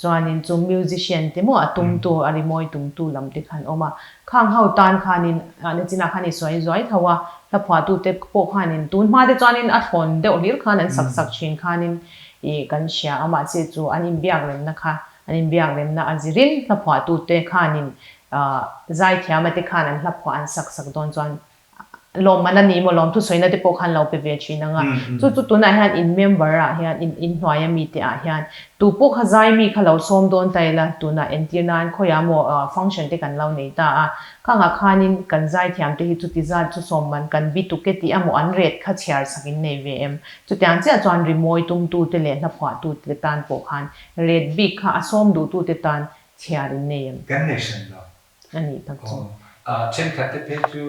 Chuanin chu musician te maw a tumtu, a rimawi tumtu lam te khan awm a. Khang ho tan khanin nachinah khan i sawi zuai tho a, hla phuahtute pawh khanin tun hma te chuanin a thlawn deuh hlir khan an sak sak thin khanin i kan hria a, mahse chu an inbiak remna kha an inbiak remna a zirin hla phuahtute khanin zaithiama te khan an hla phuah an sak sak dawn chuan Lawmman a ni maw? Lawmthu sawina te pawh khan lo pe ve thin ang a. Chu chu tunah hian in member ah hian in inhnuai a mite ah hian tu pawh kha zai mi kha lo sawm dawn ta ila tunah entir nan khawiah maw function te kan lo nei ta a. Khangah khanin kan zaithiam te hi chuti zat chu sawmman kan bi tuk e tih a maw an ret kha chhiar sak in nei ve em? Chutiang chiah chuan rimawi tumtu te leh hlaphuah tu te tan pawh khan ret bik kha a sawm duh tu te tan chhiar in nei em? Kan nei hran lo. A nih tak chu. Aw, thenkhat te phei chu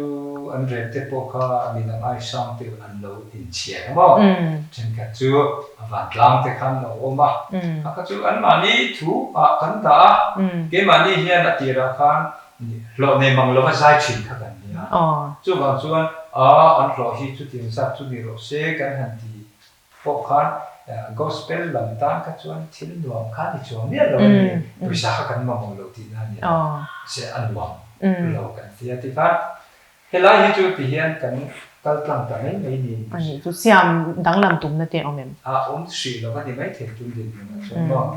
an rep te pawh kha midang ai hrang te an lo inchhiar a maw? Thenkhat chu a vantlang te khan lo awm a, kha kha chu anmahni thu ah kan dah a, keimahni hian a tirah khan hlawh nei mang lova zai thin kha kan nia. Chuvang chuan a an hlawh hi chutiang zat chu ni rawh se kan han ti Pawh khan Gospel lam tan kha chuan thil nuam kha ni chuang miah lo a ni. Pawisa kha kan mamawh lo tihna a ni lo. Mahse a nuam lo kan ti a. Tikhan helai hi chu tihian kan kal tlang ta mai mai niin ka hria. A nih chu siam danglam tumna te a awm em? A awm hrih lo a ni maithei tun dinhmunah chuan maw?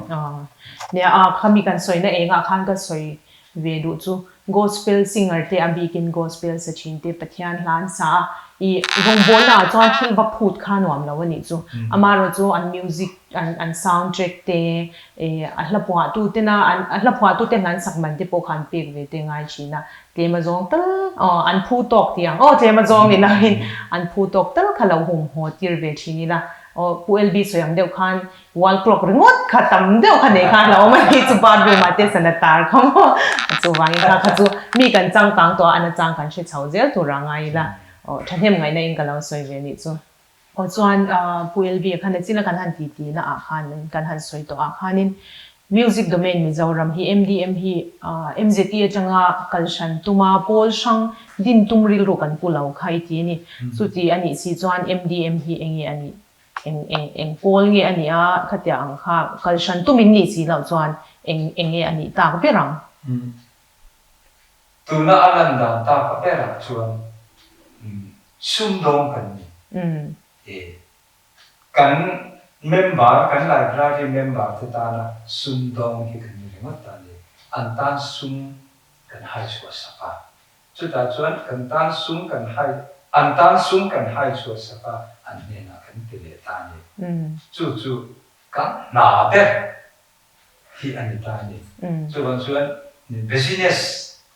Nia a khami kan sawina engah khan ka sawi ve duh chu Gospel singer te a bikin gospel sa thin te Pathian hla an sa a, i rawngbawlna ah chuan thil va phut kha nuam lo a nih chu. Amaherawh chu an music an an sound track te a hla phuah tu tena an a hla phuah tu te hla an sak man te pawh kha an pek ve te ngai thin a, tlem a zawng tal aw an phu tawk tih ang aw tlem a zawng ni loin an phu tawk tal kha lo hum haw tir ve thin ila aw Pu LB sawi ang deuh khan Wall clock ringawt kha tam deuh kha nei khan a lo awm a ni chu bathroom ah te sana tar kha maw chuvangin kha kha chu mi kan changkang tawh a ana chang kan hre chho zel tur a ngai ila aw thahnem ngaihna in ka lo sawi ve nih chu. Aw chuan Pu LB a khan nachina kan han ti ti na ah khan kan han sawi tawh ah khanin. Music Domain Mizoram hi MDM hi MZT atanga kal hran tuma pawl hrang din tum rilru kan pu lo kha i ti a ni. Chuti a nih si chuan MDM hi eng nge a nih? Eng eng eng pawl nge a nih a? Khatia ang kha kal hran tum in nih si loh chuan eng eng nge a nih tak ber ang? Tuna a lan dan tak berah chuan sumdawng kan ni. Kan member, kan library member te tana sumdawng hi kan ni ringawt a ni. An tan sum kan hai chhuah sak a. Chutah chuan kan tan sum kan hai, an tan sum kan hai chhuah sak a, an hnenah kan pe leh ta a ni. Chu chu kan hna ber hi a ni ta a ni. Chuvang chuan business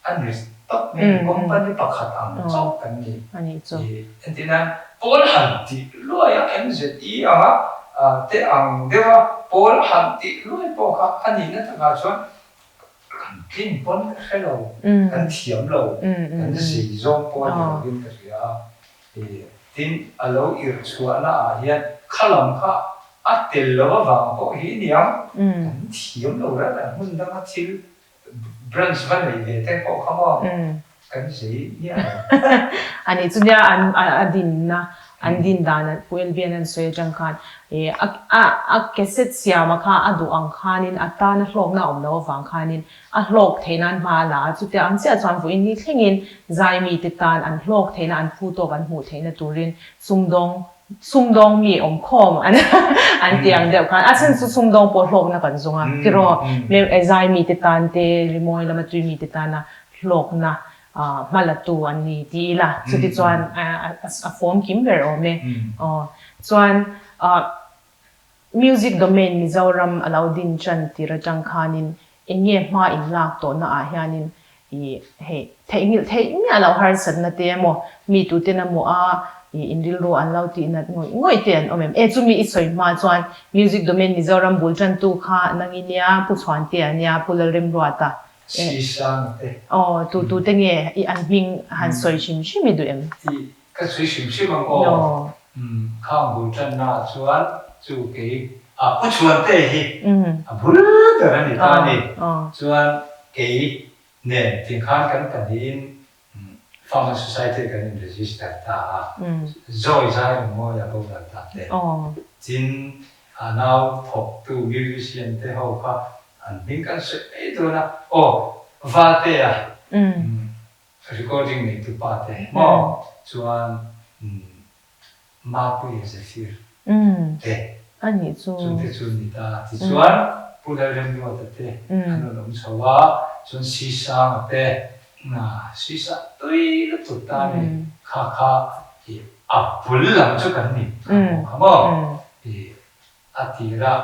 a ni tawp mai ni, company pakhat ang chauh kan ni. Entir nan pawl han tih luai a MZE anga te ang deuh a pawl han tih luai pawh kha a nihna takah chuan kan tlin pawn ka hre lo, kan thiam lo, kan zei zawng pawh a ni lovin ka hria a. Tin, a lo irh chhuahna ah hian kha lam kha a tel lo avang pawh hi niang kan thiam lo reng reng hmun danga thil branch va nei ve te pawh kha maw kan zei miah lo. A nih chu nia an a dinna an din dan an Pu Elbian an sawi atang khan a a cassette siama kha a duh ang khanin a tana hlawkna a awm loh avang khanin A hlawk theih nan hma a la a, chutia ang chiah chuan vawiin ni thlengin zai mite tan an hlawk theihna, an phu tawk an hmuh theihna turin sumdawng, sumdawng mi awm khawm an an ti ang deuh khan. A chhan chu sumdawng pawh hlawkna kan zawng a, tiraw zai mite tan te, rimawi lama tui mite tana hlawkna hma la tu an ni ti ila, chuti chuan a fawm kim ber awm e. Aw chuan Music Domain Mizoram a lo din tan tir atang khanin eng nge hma in lak tawhna ah hianin i hei theihnghilh theih miah loh harsatna te emaw mi tuten emaw a i in rilru an lo tih nat ngawih ngawih te an awm em? E chumi i sawi hma chuan Music Domain Mizoram bul tantu kha nang i nia Pu Chhuantea a nia Pu Lalremruata e Sisanga te. Aw tu tute nge i an hming han sawi hrim hrim i duh em? I Ka sawi hrim hrim ang aw. Khang bul tanna ah chuan chu kei ah Pu Chhuante hi a bul ber a ni ta a ni. Chuan kei nen tingkhan kan pahnihin Farmer Society ah kan in register ta a, Zawi zai reng mawi a boral ta te. Tin a nau thawktu musician te ho kha an hming kan sawi mai dawn a, aw Valtea Recording neitu pa te maw chuan Mapuia Zephyr te chungte chu ni ta. Tichuan Pu Lalremruata te an rawn awm chho a, chuan Sisanga te Sisa tui lutuk ta a ni. Kha kha i a bul lam chu kan ni kha maw kha maw i A tir a,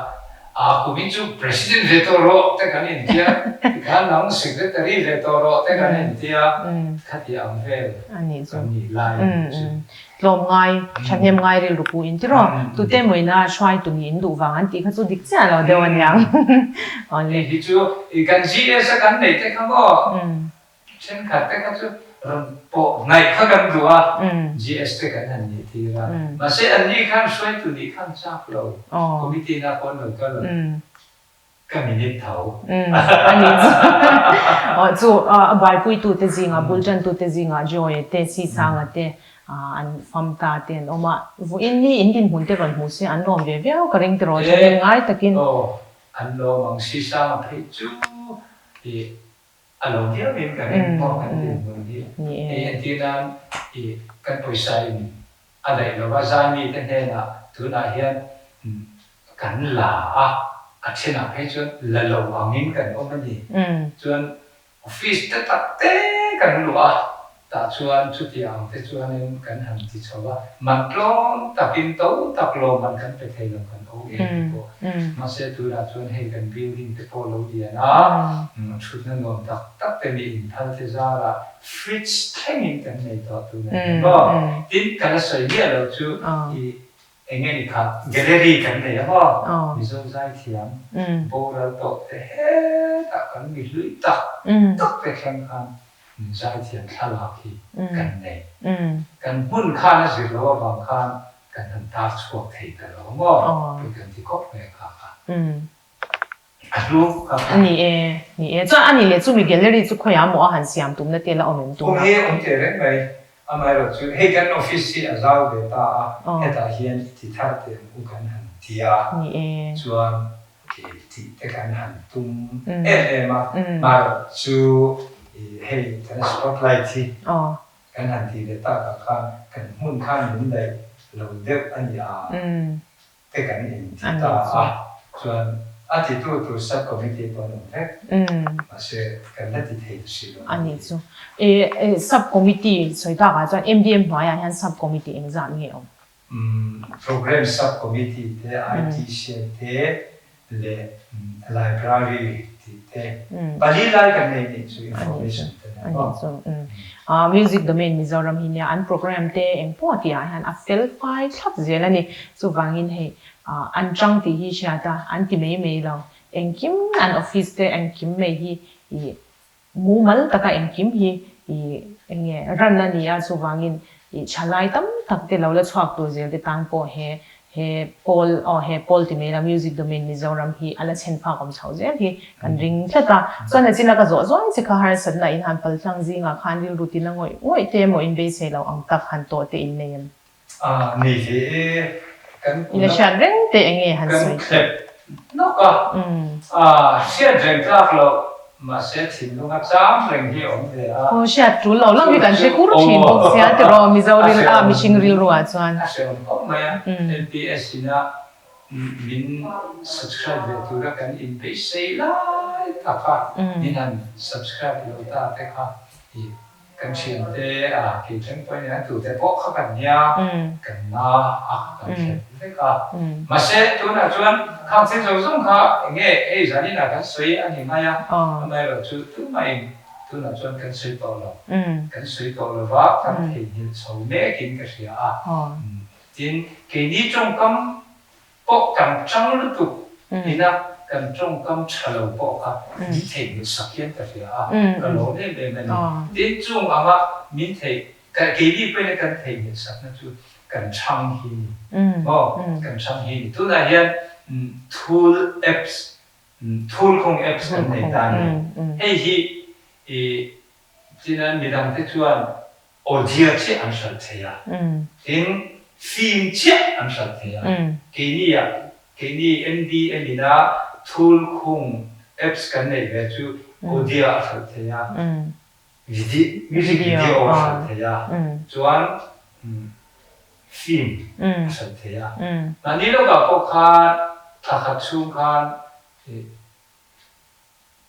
a kumin chu President ve tawh rawh te kan intia, tikhan nang Secretary ve tawh rawh te kan intia, khati ang vel kan nih lai a nih chu. Tlawm ngai, thahnem ngai rilru pu in ti rawh, tute mawina hruaitu nih in duh vang an tih kha chu dik chiah lo deuh a niang. Hei hi chu kan GS a kan neih te kha maw? Thenkhat te kha chu rawn pawh hnaih kha kan duh a, GS te kan han nih tir a. Mahse an ni khan hruaitu nih khan chak lo, committee na pawh an lo kal lo, ka minute tho. A ni chu. Aw chu a buaipuitute zingah, bul tantute zingah Joy-a te, Sisanga te an fam ta te an awm a. Vawiin ni in dinhmun te rawn hmuh se an lawm ve viau ka ring tiraw, thahnem ngai takin. Aw, an lawm ang Sisanga phei chu i A lo viau in ka ring maw kan dinhmun hi. Hei entir nan i kan pawisa in a daih lo va, zai mite hnenah tunah hian kan la a, a thenah phei chuan la lo angin kan awm a ni. Chuan office te tak te kan luah a, Tah chuan chutiang ang te chuanin kan han ti chho a, man tlawm takin to tak lawmman kan pe thei lo kan OA te pawh. Mahse tunah chuan hei kan building te pawh lo lian a, thutna nuam tak tak te mi inphal te zarah fridge thlengin kan nei tawh tunah hian maw. Tin, ka la sawi miah lo chu i eng nge ni kha gallery kan nei a maw, Mizo zaithiam boral tawh te hetah kan mi hlui tak tak te thleng khan Zaithiam thlalak hi kan nei. Kan hmun khan a zir loh avang khan kan han tar chhuak thei ta lo maw? Tih kan ti khawp mai a kha kha. A hlu kha kha. Ni e, ni e. Chuan ani leh chumi gallery chu khawiah maw a han siam tumna te la awm em tura? Awm e, awm teh reng mai. Amaherawh chu hei kan office hi a zau ve ta a, hetah hian i ti thar teh ang u kan han ti a, chuan tih te kan han tum em em a. Amaherawh chu hei kan spotlight hi kan han tih ve takah khan kan hmun khan min daih lo deuh a ni a. te kan inti ta a, chuan a titu tur sub committee pawh an awm vek, mahse kan la ti thei ta si lo a ni. Chu e sub committee sawi takah chuan MDM hnuaiah hian sub committee engzat nge awm? Program sub committee te, IT cell te leh library tih te pali lai kan nei nih chu information te nen maw? Music domain Mizoram hi nia an program te eng pawh tih ah hian a fel fai thlap zel a ni. Chuvangin hei an chang tih hi hriat a, an ti mai mai lo. Engkim an office te engkim mai hi ih mumal taka engkim hi ih eng nge ran a ni a, chuvangin ih thalai tam tak te lo la chhuak tur zel te tan pawh he He pawl, aw he pawl ti mai la Music Domain Mizoram hi a la chhen phak awm chho zel hi kan ring tlat a. Chuan a china ka zawh zuai che kha harsatna in han pal tlang zingah khan rilru tina ngawih ngawih te emaw in beisei lo ang tak han tawh te in nei em? A nei ve e, kan I la hriat reng te eng nge han sawi Kan thlep nawk a, a hriat reng tlak loh Mahse thinlunga chang reng hi a awm ve a. Aw hriat tul lo lo hi kan hre kur thin bawk sia tiraw Mizo ril a mihring rilru ah chuan. A hrehawm khawp mai a, LPS ina min subscribe ve tura kan inbeisei lai tak a, min han subscribe lo ta te kha i Kan thiante a kei thleng pawhin hian tute pawh kha kan nia, kan na a kan thlen vek a. Mahse tunah chuan khang thil zawng zawng kha eng nge hei zanin ah kan sawi a ni mai a, amaherawh chu tumahin tunah chuan kan sawi tawh lo. Kan sawi tawh lo va, kan theihnghilh chho mekin ka hria a. Tin, keini tawngkam Pawh kan chang lutuk ina kan tawngkam tha lo pawh kha min theihnghilh sak hian ka hria a, ka lawm em em a ni. Tin, chung anga min theih, keini pawhin kan theihnghilh sakna chu kan chang hi ni maw? Kan chang hi ni. Tunah hian thul apps, thulkhung apps kan nei ta a ni. Hei hi i tinan midangte chuan Audio chiah an hralh thei a, tin film chiah an hralh thei a. Keini ah, keini MDM ina thulkhung apps kan neih ve chu audio a hralh thei a, music video a hralh thei a, chuan film a hralh thei a. Mahni lawkah pawh khan thla khat chhung khan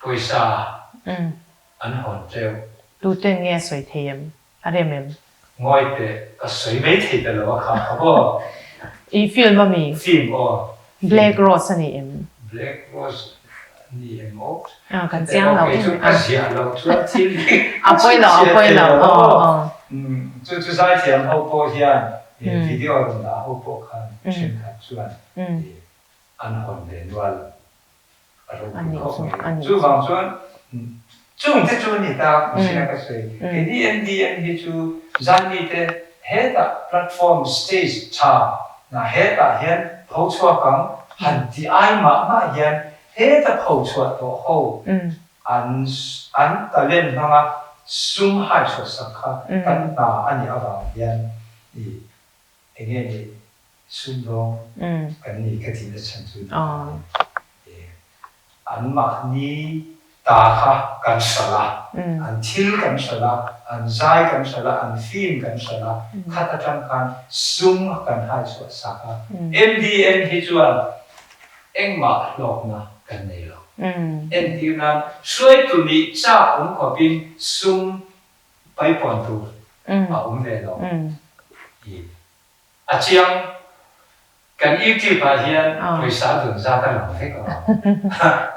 Pawisa an hawn teuh. Tuten nge a sawi thei em? A rem em? Ngawi teh, ka sawi mai thei ta lo a kha kha maw? I film a mi? Film aw. Black Rose a ni em? Black Rose a ni em aw? Ah, kan chiang lo em em a. Ka ziah loh chuan thil hi a pawi lo, a pawi lo, aw aw. Chu chu zaithiam ho pawh hian video rawn dah ho pawh khan thenkhat chuan an hawn ve nual. A ropui khawp mai. Chuvang chuan chungte chu a ni ta mihringa ka sawi. Keini MDM hi chu Zaimi te hetah platform stage tha na hetah hian pho chhuak ang han ti ai mah mah hian heta pho chhuah tawh ho an an talent hmanga sum hai chhuah sak kha kan hna a nih avang hian i Enge nih sumdawng kan ni ka tihna chhan chu ni ta e. Anmahni ta kha kan hralh a, an thil kan hralh a, an zai kan hralh a, an film kan hralh a, khat atang khan sum kan hai chhuah sak a. MDM hi chuan engmah hlawkna kan nei lo. Entir nan hruaitu nih chak awm khawpin sum Paipawn tur a awm ve lo i a chiang. Kan YouTube ah hian pawisa dun zat a lang vek lo.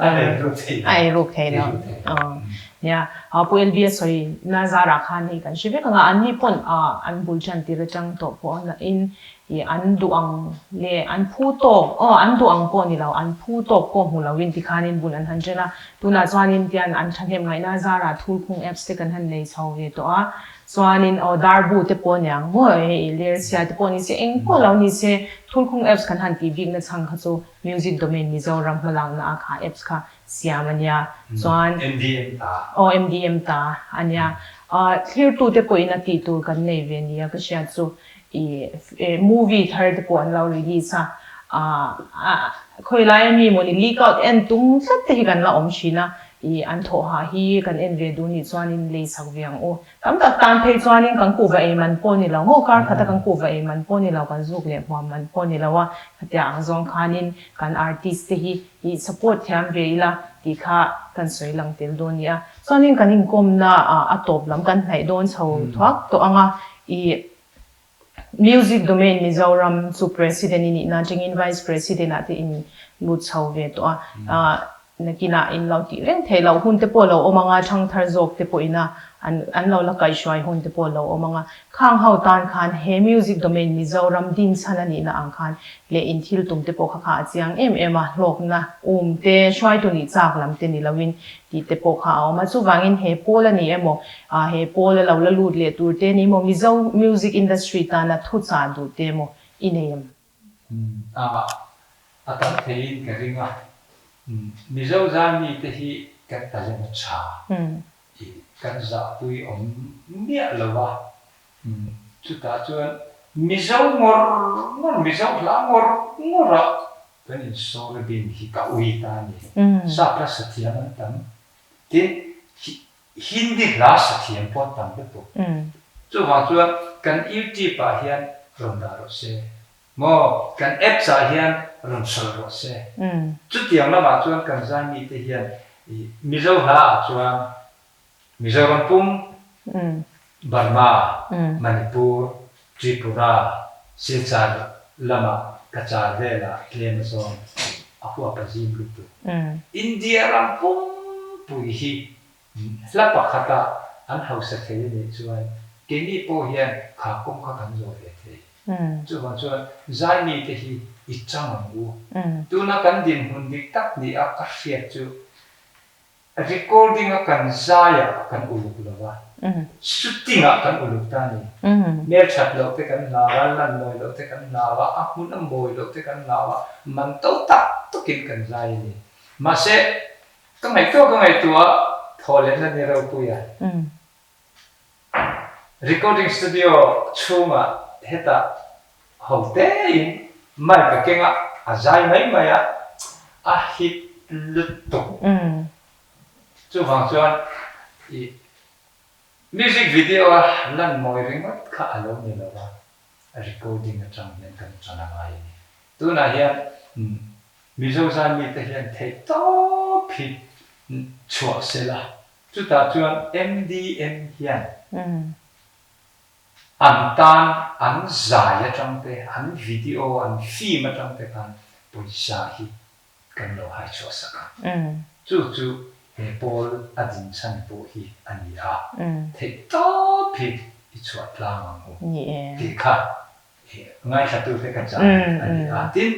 A ei ruk thei lo. A ei ruk thei lo. Nia, Pu LB a sawi na zarah khan hei kan hre vek ang a, anni pawn an bul tan tir atang tawh pawh in I an duh ang leh an phu tawk, aw an duh ang pawh ni lo, an phu tawk pawh hmu loin tikhanin bul an han ṭen a. Tunah chuanin tian an thahnem ngaihna zarah thulkhung apps te kan han nei chho ve tawh a. Chuanin aw darbu te pawh aniang maw hei lersia te pawh ni se eng pawh lo ni se Thulkhung apps kan han tih bikna chhang kha chu Music Domain Mizoram hmalakna a kha apps kha siam ania chuan MDM ta. Aw MDM ta ania. Thlirtu te pawhin a tih tur kan nei ve nia ka hriat chu i movie thar te pawh an lo release a khawi lai ami mawni leak out en tum tlat te hi kan la awm thin a i an thawh hah hi kan en ve duh nih chuanin lei sak ve ang u. Tam tak tan phei chuanin kan kuhva ei man pawh ni lo maw, kar khata kan kuhva ei man pawh ni lo, kan zuk leh hmuam man pawh ni lo a, khatia ang zawng khanin kan artist te hi i support thiam ve ila tih kha kan sawi lang tel dawn nia. Chuanin kan inkawmna a tawp lam kan hnaih dawn chho thuak tawh ang a, i Music Domain Mizoram chu President i nihna atangin Vice President ah te in lut chho ve tawh a, nakinah in lo tih reng theih loh hun te pawh lo awm ang a, thangthar zawk te pawh ina an an lo la kaihhruai hun te pawh lo awm ang a, khang ho tan khan he Music Domain Mizoram din chhan a nihna ang khan leh in thil tum te pawh kha kha a chiang em em a, hlawkna um te, hruaitu nih chak lam te ni loin tih te pawh kha a awm a, chuvangin he pawl a ni emaw, he pawl a lo la lut leh tur te ni emaw, Mizo music industry tana thuchah duh te emaw i nei em? A, a tam theiin ka ring a, Mizo zai mite hi kan talent a tha tih kan zahpui awm miah lo a, chutah chuan Mizo ngawr ngawr, Mizo hla ngawr ngawr ah Kan insawr bin hi ka ui ta a ni. Sap hla sathiam an tam. Tin, Hindi hla sathiam pawh an tam lutuk. Chuvang chuan kan YouTube ah hian rawn dah rawh se. Maw, kan apps ah hian rawn hralh rawh se. Chutiang lamah chuan kan zai mite hian Mizo hla ah chuan Mizoram pum, Burma, Manipur, Tripura, Silchar lama Cachar velah tlem a zawng a huap a zim lutuk. India ram pumpui hi hla pakhata an hausa thei a nih chuan keini pawh hian kha kawng kha kan zawh ve thei. Chuvang chuan zai mite hi i chang ang u. Tuna kan dinhmun dik tak ni a ka hriat chu Recording a kan zai ah kan uluk lo a, shooting ah kan uluk ta a ni. Hmel that loh te kan hlau a, lan mawi loh te kan hlau a, a hmun a mawi loh te kan hlau a, man to tak takin kan zai a ni. Mahse, ka ngaihtuah ka ngaihtuah a, thawhletna ni ropui a. Recording studio chhungah hetah ho tein mic a keng a, a zai mai mai a, a hit lutuk. Chuvang chuan i music video a lan mawi ringawt kha a lo ni lo va, recording atang hian kan tan a ngai a ni. Tunah hian Mizo zai mite hian theihtawp hi chhuah sela Chutah chuan MDM hian an tan an zai atang te, an video, an film atang te khan pawisa hi kan lo hai chhuah sak a. Chu chu he pawl a din chhan pawh hi a ni a, theih tawp hi i chhuah tlang ang u tih kha ngaithlatute ka chah a ni a. Tin,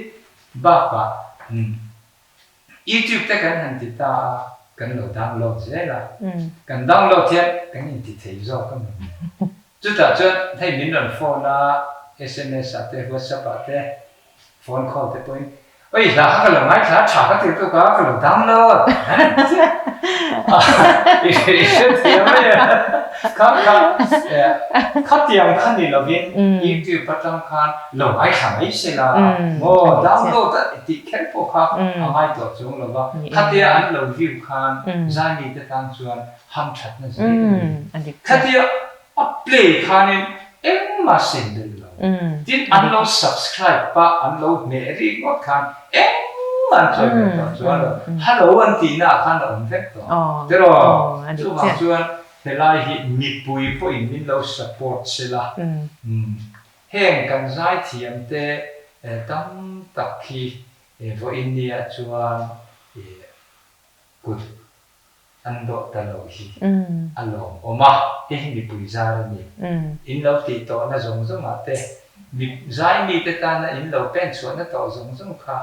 bakah YouTube te kan han ti ta a, kan lo download zel a, kan download hian kan inti thei zawk a ni. Chutah chuan hei min rawn phone a, sms ah te, whatsapp ah te, phone call te pawhin, Oi hla kha ka lo ngaithla a, tha ka ti lutuk a, ka lo download a, i hrethiam mai a, kha kha khatiang kha ni lovin YouTube atang khan lo ngaithla mai se la maw download a tih kher pawh kha a ngaihtuah chuang lo va, khatia an lo view khan zaimi te tan chuan hamthatna zel a ni. Khatia a play khanin engmah sen belh lo. Tin an lo subscribe a an lo hmeh ringawt khan engmah an chawi belh tawh chuan lo hello an tihna ah khan a awm vek tawh tiraw? Chuvang chuan helai hi mipui pawhin min lo support se la. Heng kan zaithiam te tam tak hi vawiin nia chuan kut an dawh ta lo hi a lawmawm a, hei hi mipui zar a ni. In lo tih tawhna zawng zawngah te, zai mite tana in lo pen chhuahna tawh zawng zawng kha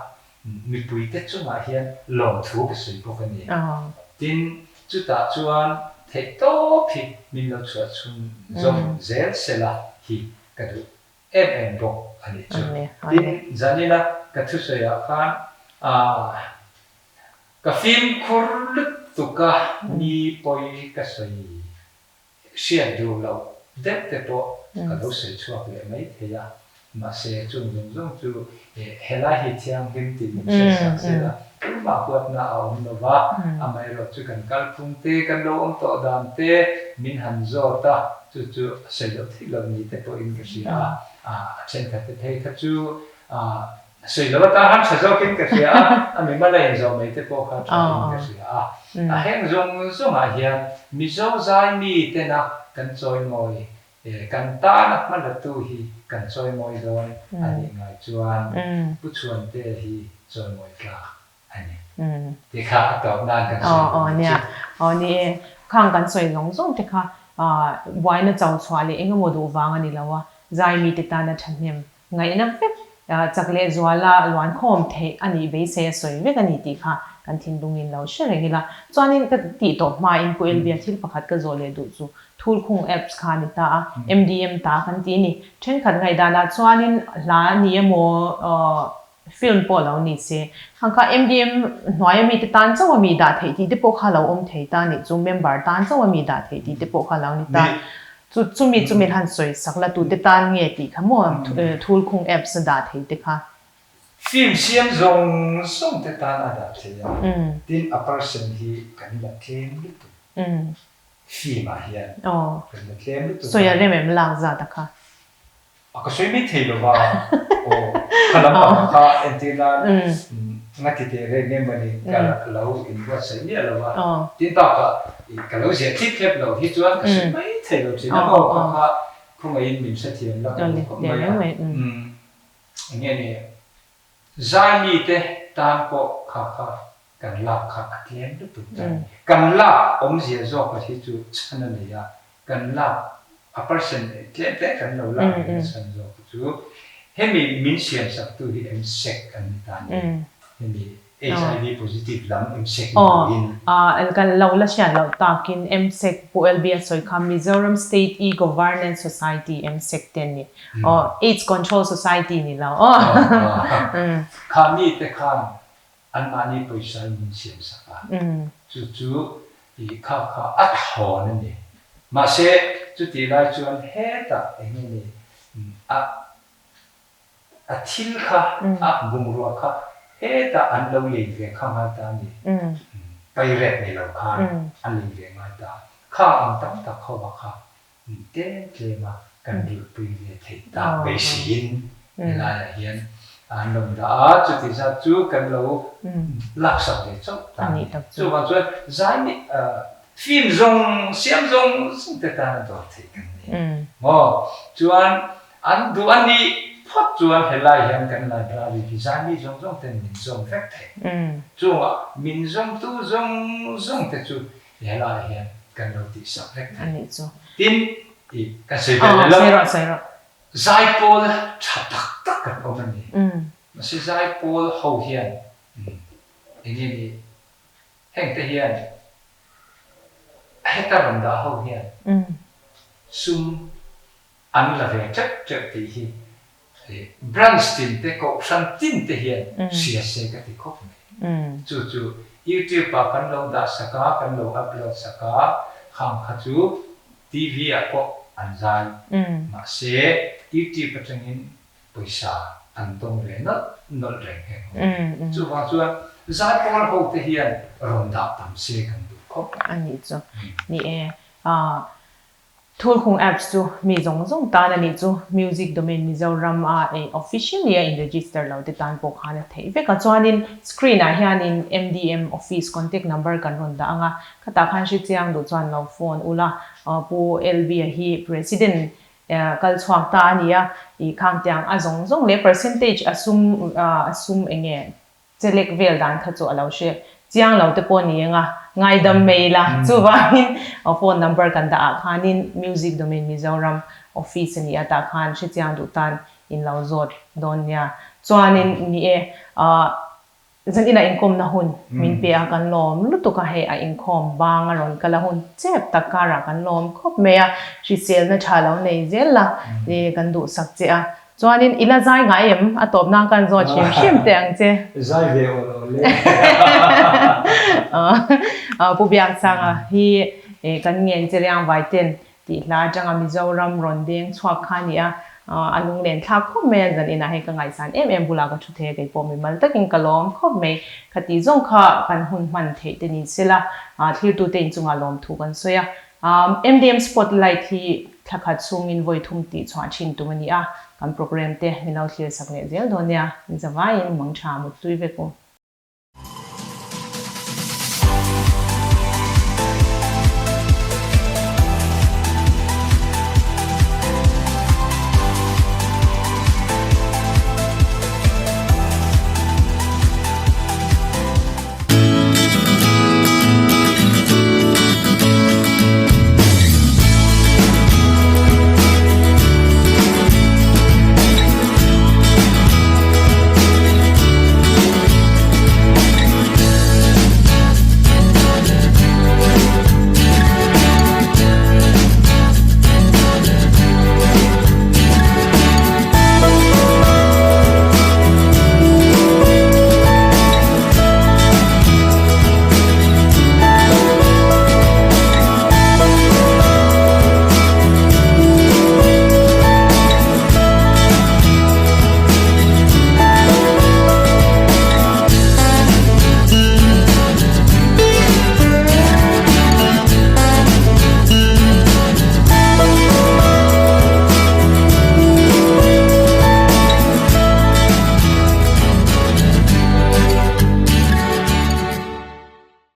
mipuite chungah hian lawmthu ka sawi bawk a ni. Tin, chutah chuan. Theihtawp hi min lo chhuah chhun zawm zel sela hi ka duh em em bawk a nih chu. Tin, zanina ka thusawiah khan ka fimkhur lutuk a, mi pawi ka sawi Hriat duh loh deuh te pawh ka lo sawi chhuak leh mai thei a, mahse chung zawng zawng chu helai hi thianghlim tih min hriat sak zel a, tumah huatna a awm lo va, amaherawh chu kan kalphung te, kan lo awm tawh dan te min han zawt a, chu chu a sawi loh theih loh ni te pawhin ka hria a, a thenkhat te phei kha chu Sawi lo atan han tha zawkin ka hria a, a mi mal a inzawh mai te pawh kha tha in ka hria a. A heng zawng zawngah hian Mizo zai mi tena kan chawimawi, kan tana hma latu hi kan chawimawi dawn a nih ngai chuan Pu Chhuante hi chawimawi tlak a ni. Ti kha a tawp nan kan sawi duh ni chu. Aw ni e, khang kan sawi zawng zawng te kha buaina cho chhuah leh eng emaw duh vang a ni lo a, zai mite tana thahnem Ngaihna vek chak leh zuala luan khawm theih a nih beisei a sawi vek a ni tih kha kan thinlungin lo hre reng ila. Chuanin ka tih tawh hmain Pu Elvia thil pakhat ka zawh leh duh chu Thulkhung apps kha a ni ta a, MDM ta kan ti a ni. Thenkhat ngaihdanah chuanin hla ni emaw film pawh lo ni se, khang kha MDM hnuaia mite tan chauh a mi dah theih tih te pawh kha lo awm thei ta a nih chu, member tan chauh a mi dah theih tih te pawh kha lo ni ta. Chu chumi chu min han sawi sak la tute tan nge tih kha maw Thulkhung apps a dah thei te kha. Film siam zawng zawng te tan a dah thei a, tin a person hi kan la tlem lutuk film ah hian kan la tlem lutuk a. Sawi a rem em lak zat a kha. A ka sawi mai thei lo va, aw kha lampangah kha entir nan ngati teh reng em mawni ka lo inbuatsaih miah lo va, tin bakah ka lo ziah thlip thlep lo hi chuan ka sawi mai thei lo thin a, aw kha kha khawngaihin min hrethiam la ka duh khawp mai a, eng nge ni zai mite tan pawh kha kha kan lak kha a tlem lutuk ta a ni, kan lak awmzia zawk hi chu chhan a nei a, Kan lak a percent tlem tlem kan lo lak ve nasa zawk chu hemi min siam sak tu hi MSEC an ni ta a ni. Hemi HIV positive lam MSEC ni loin. Aw kan lo la hriat loh takin MSEC Pu LB a sawi kha Mizoram State E-Governance Society MSEC te an ni. Aw AIDS Control Society ni lo aw. Kha mi te khan Anmahni pawisa in min siam sak a, chu chu i kha kha a thlawn a ni. Mahse, chutih lai chuan hetah eng nge ni a a thil kha, a bungrua kha hetah an lo lei ve kha ngai ta a ni. Pairek ni lo khan a lei ve ngai ta. Kha ang tam tak ho ah kha Tlem tlem a kan rilpui ve theih tak beiseiin helaiah hian an rawn dah a, chuti zat chu kan lo laksak ve chauh ta a ni. Chuvang chuan zai film zawng siam zawng zawng te tan a dawr theih kan ni maw? Chuan an duh a nih phawt chuan helai hian kan library hi zai mi zawng zawng ten min zawm vek thei. Chungah min zawmtu zawng zawng te chu Helaiah hian kan lo tihsak vek thei. Anih chu. Tin, i kan sawi ve leh lo. Sawi rawh. Zaipawl tha tak tak kan awm a ni. Mahse zaipawl ho hian eng nge ni hengte hian heta rawn dah ho hian sum An la ve teuh teuh tih hi branch tin te kohhran tin te hian hria se ka ti khawp mai. Chu chu YouTube ah kan lo dah sak a, kan lo upload sak a, khang kha chu TV ah pawh an zai. Mahse YouTube atangin pawisa an dawng ve nawlh nawlh reng heng ho hi. Chuvang chuan zaipawl ho te hian rawn dah tam se kan duh khawp mai. A nih chu. Ni e. Thulkhung apps chu mi zawng zawng tan a nih chu. Music Domain Mizoram a ei officially a in register lo te tan pawh khan a theih vek a. Chuanin screen ah hianin MDM office contact number kan rawn dah ang a, khatah khan hre chiang duh chuan lo phone ula. Pu LB a hi President kal chhuak ta a ni a, ih khang tiang a zawng zawng leh percentage a sum a sum eng nge Chelek vel dan kha chu a lo hre chiang lo te pawh ni eng a, ngaidam mai ila. Chuvangin phone number kan dah ah khanin Music Domain Mizoram office a ni a tah khan hre chiang duh tan in lo zawt dawn nia. Chuanin ni e, ah. Zan inah inkawmna hun min pe a, kan lawm lutuk a, hei a inkhawm bang a rawn kal a, hun chep tak karah kan lawm khawp mai a, hriselna tha lo nei zel la i kan duhsak che a. Chuanin i la zai ngai em? A tawp nan kan zawt hrim hrim teh ang che. Zai ve aw lo le. Pu Biaksanga hi kan ngen che riang vai ten Tih hla atanga Mizoram rawn deng chhuak kha a ni a, a lunglen thlak khawp mai a, zan inah hei ka ngaihsan em em bulah ka thu thei a, kei pawh mimal takin ka lawm khawp mai. Khati zawng kha kan hun hman theih te ni sela, thlirtute inchungah lawmthu kan sawi a. MDM Spotlight hi thla khat chhungin vawi thum tih chhuah thin tum a ni a, kan programme te min lo thlir sak leh zel dawn nia, zavaiin mangtha muthlui vek u.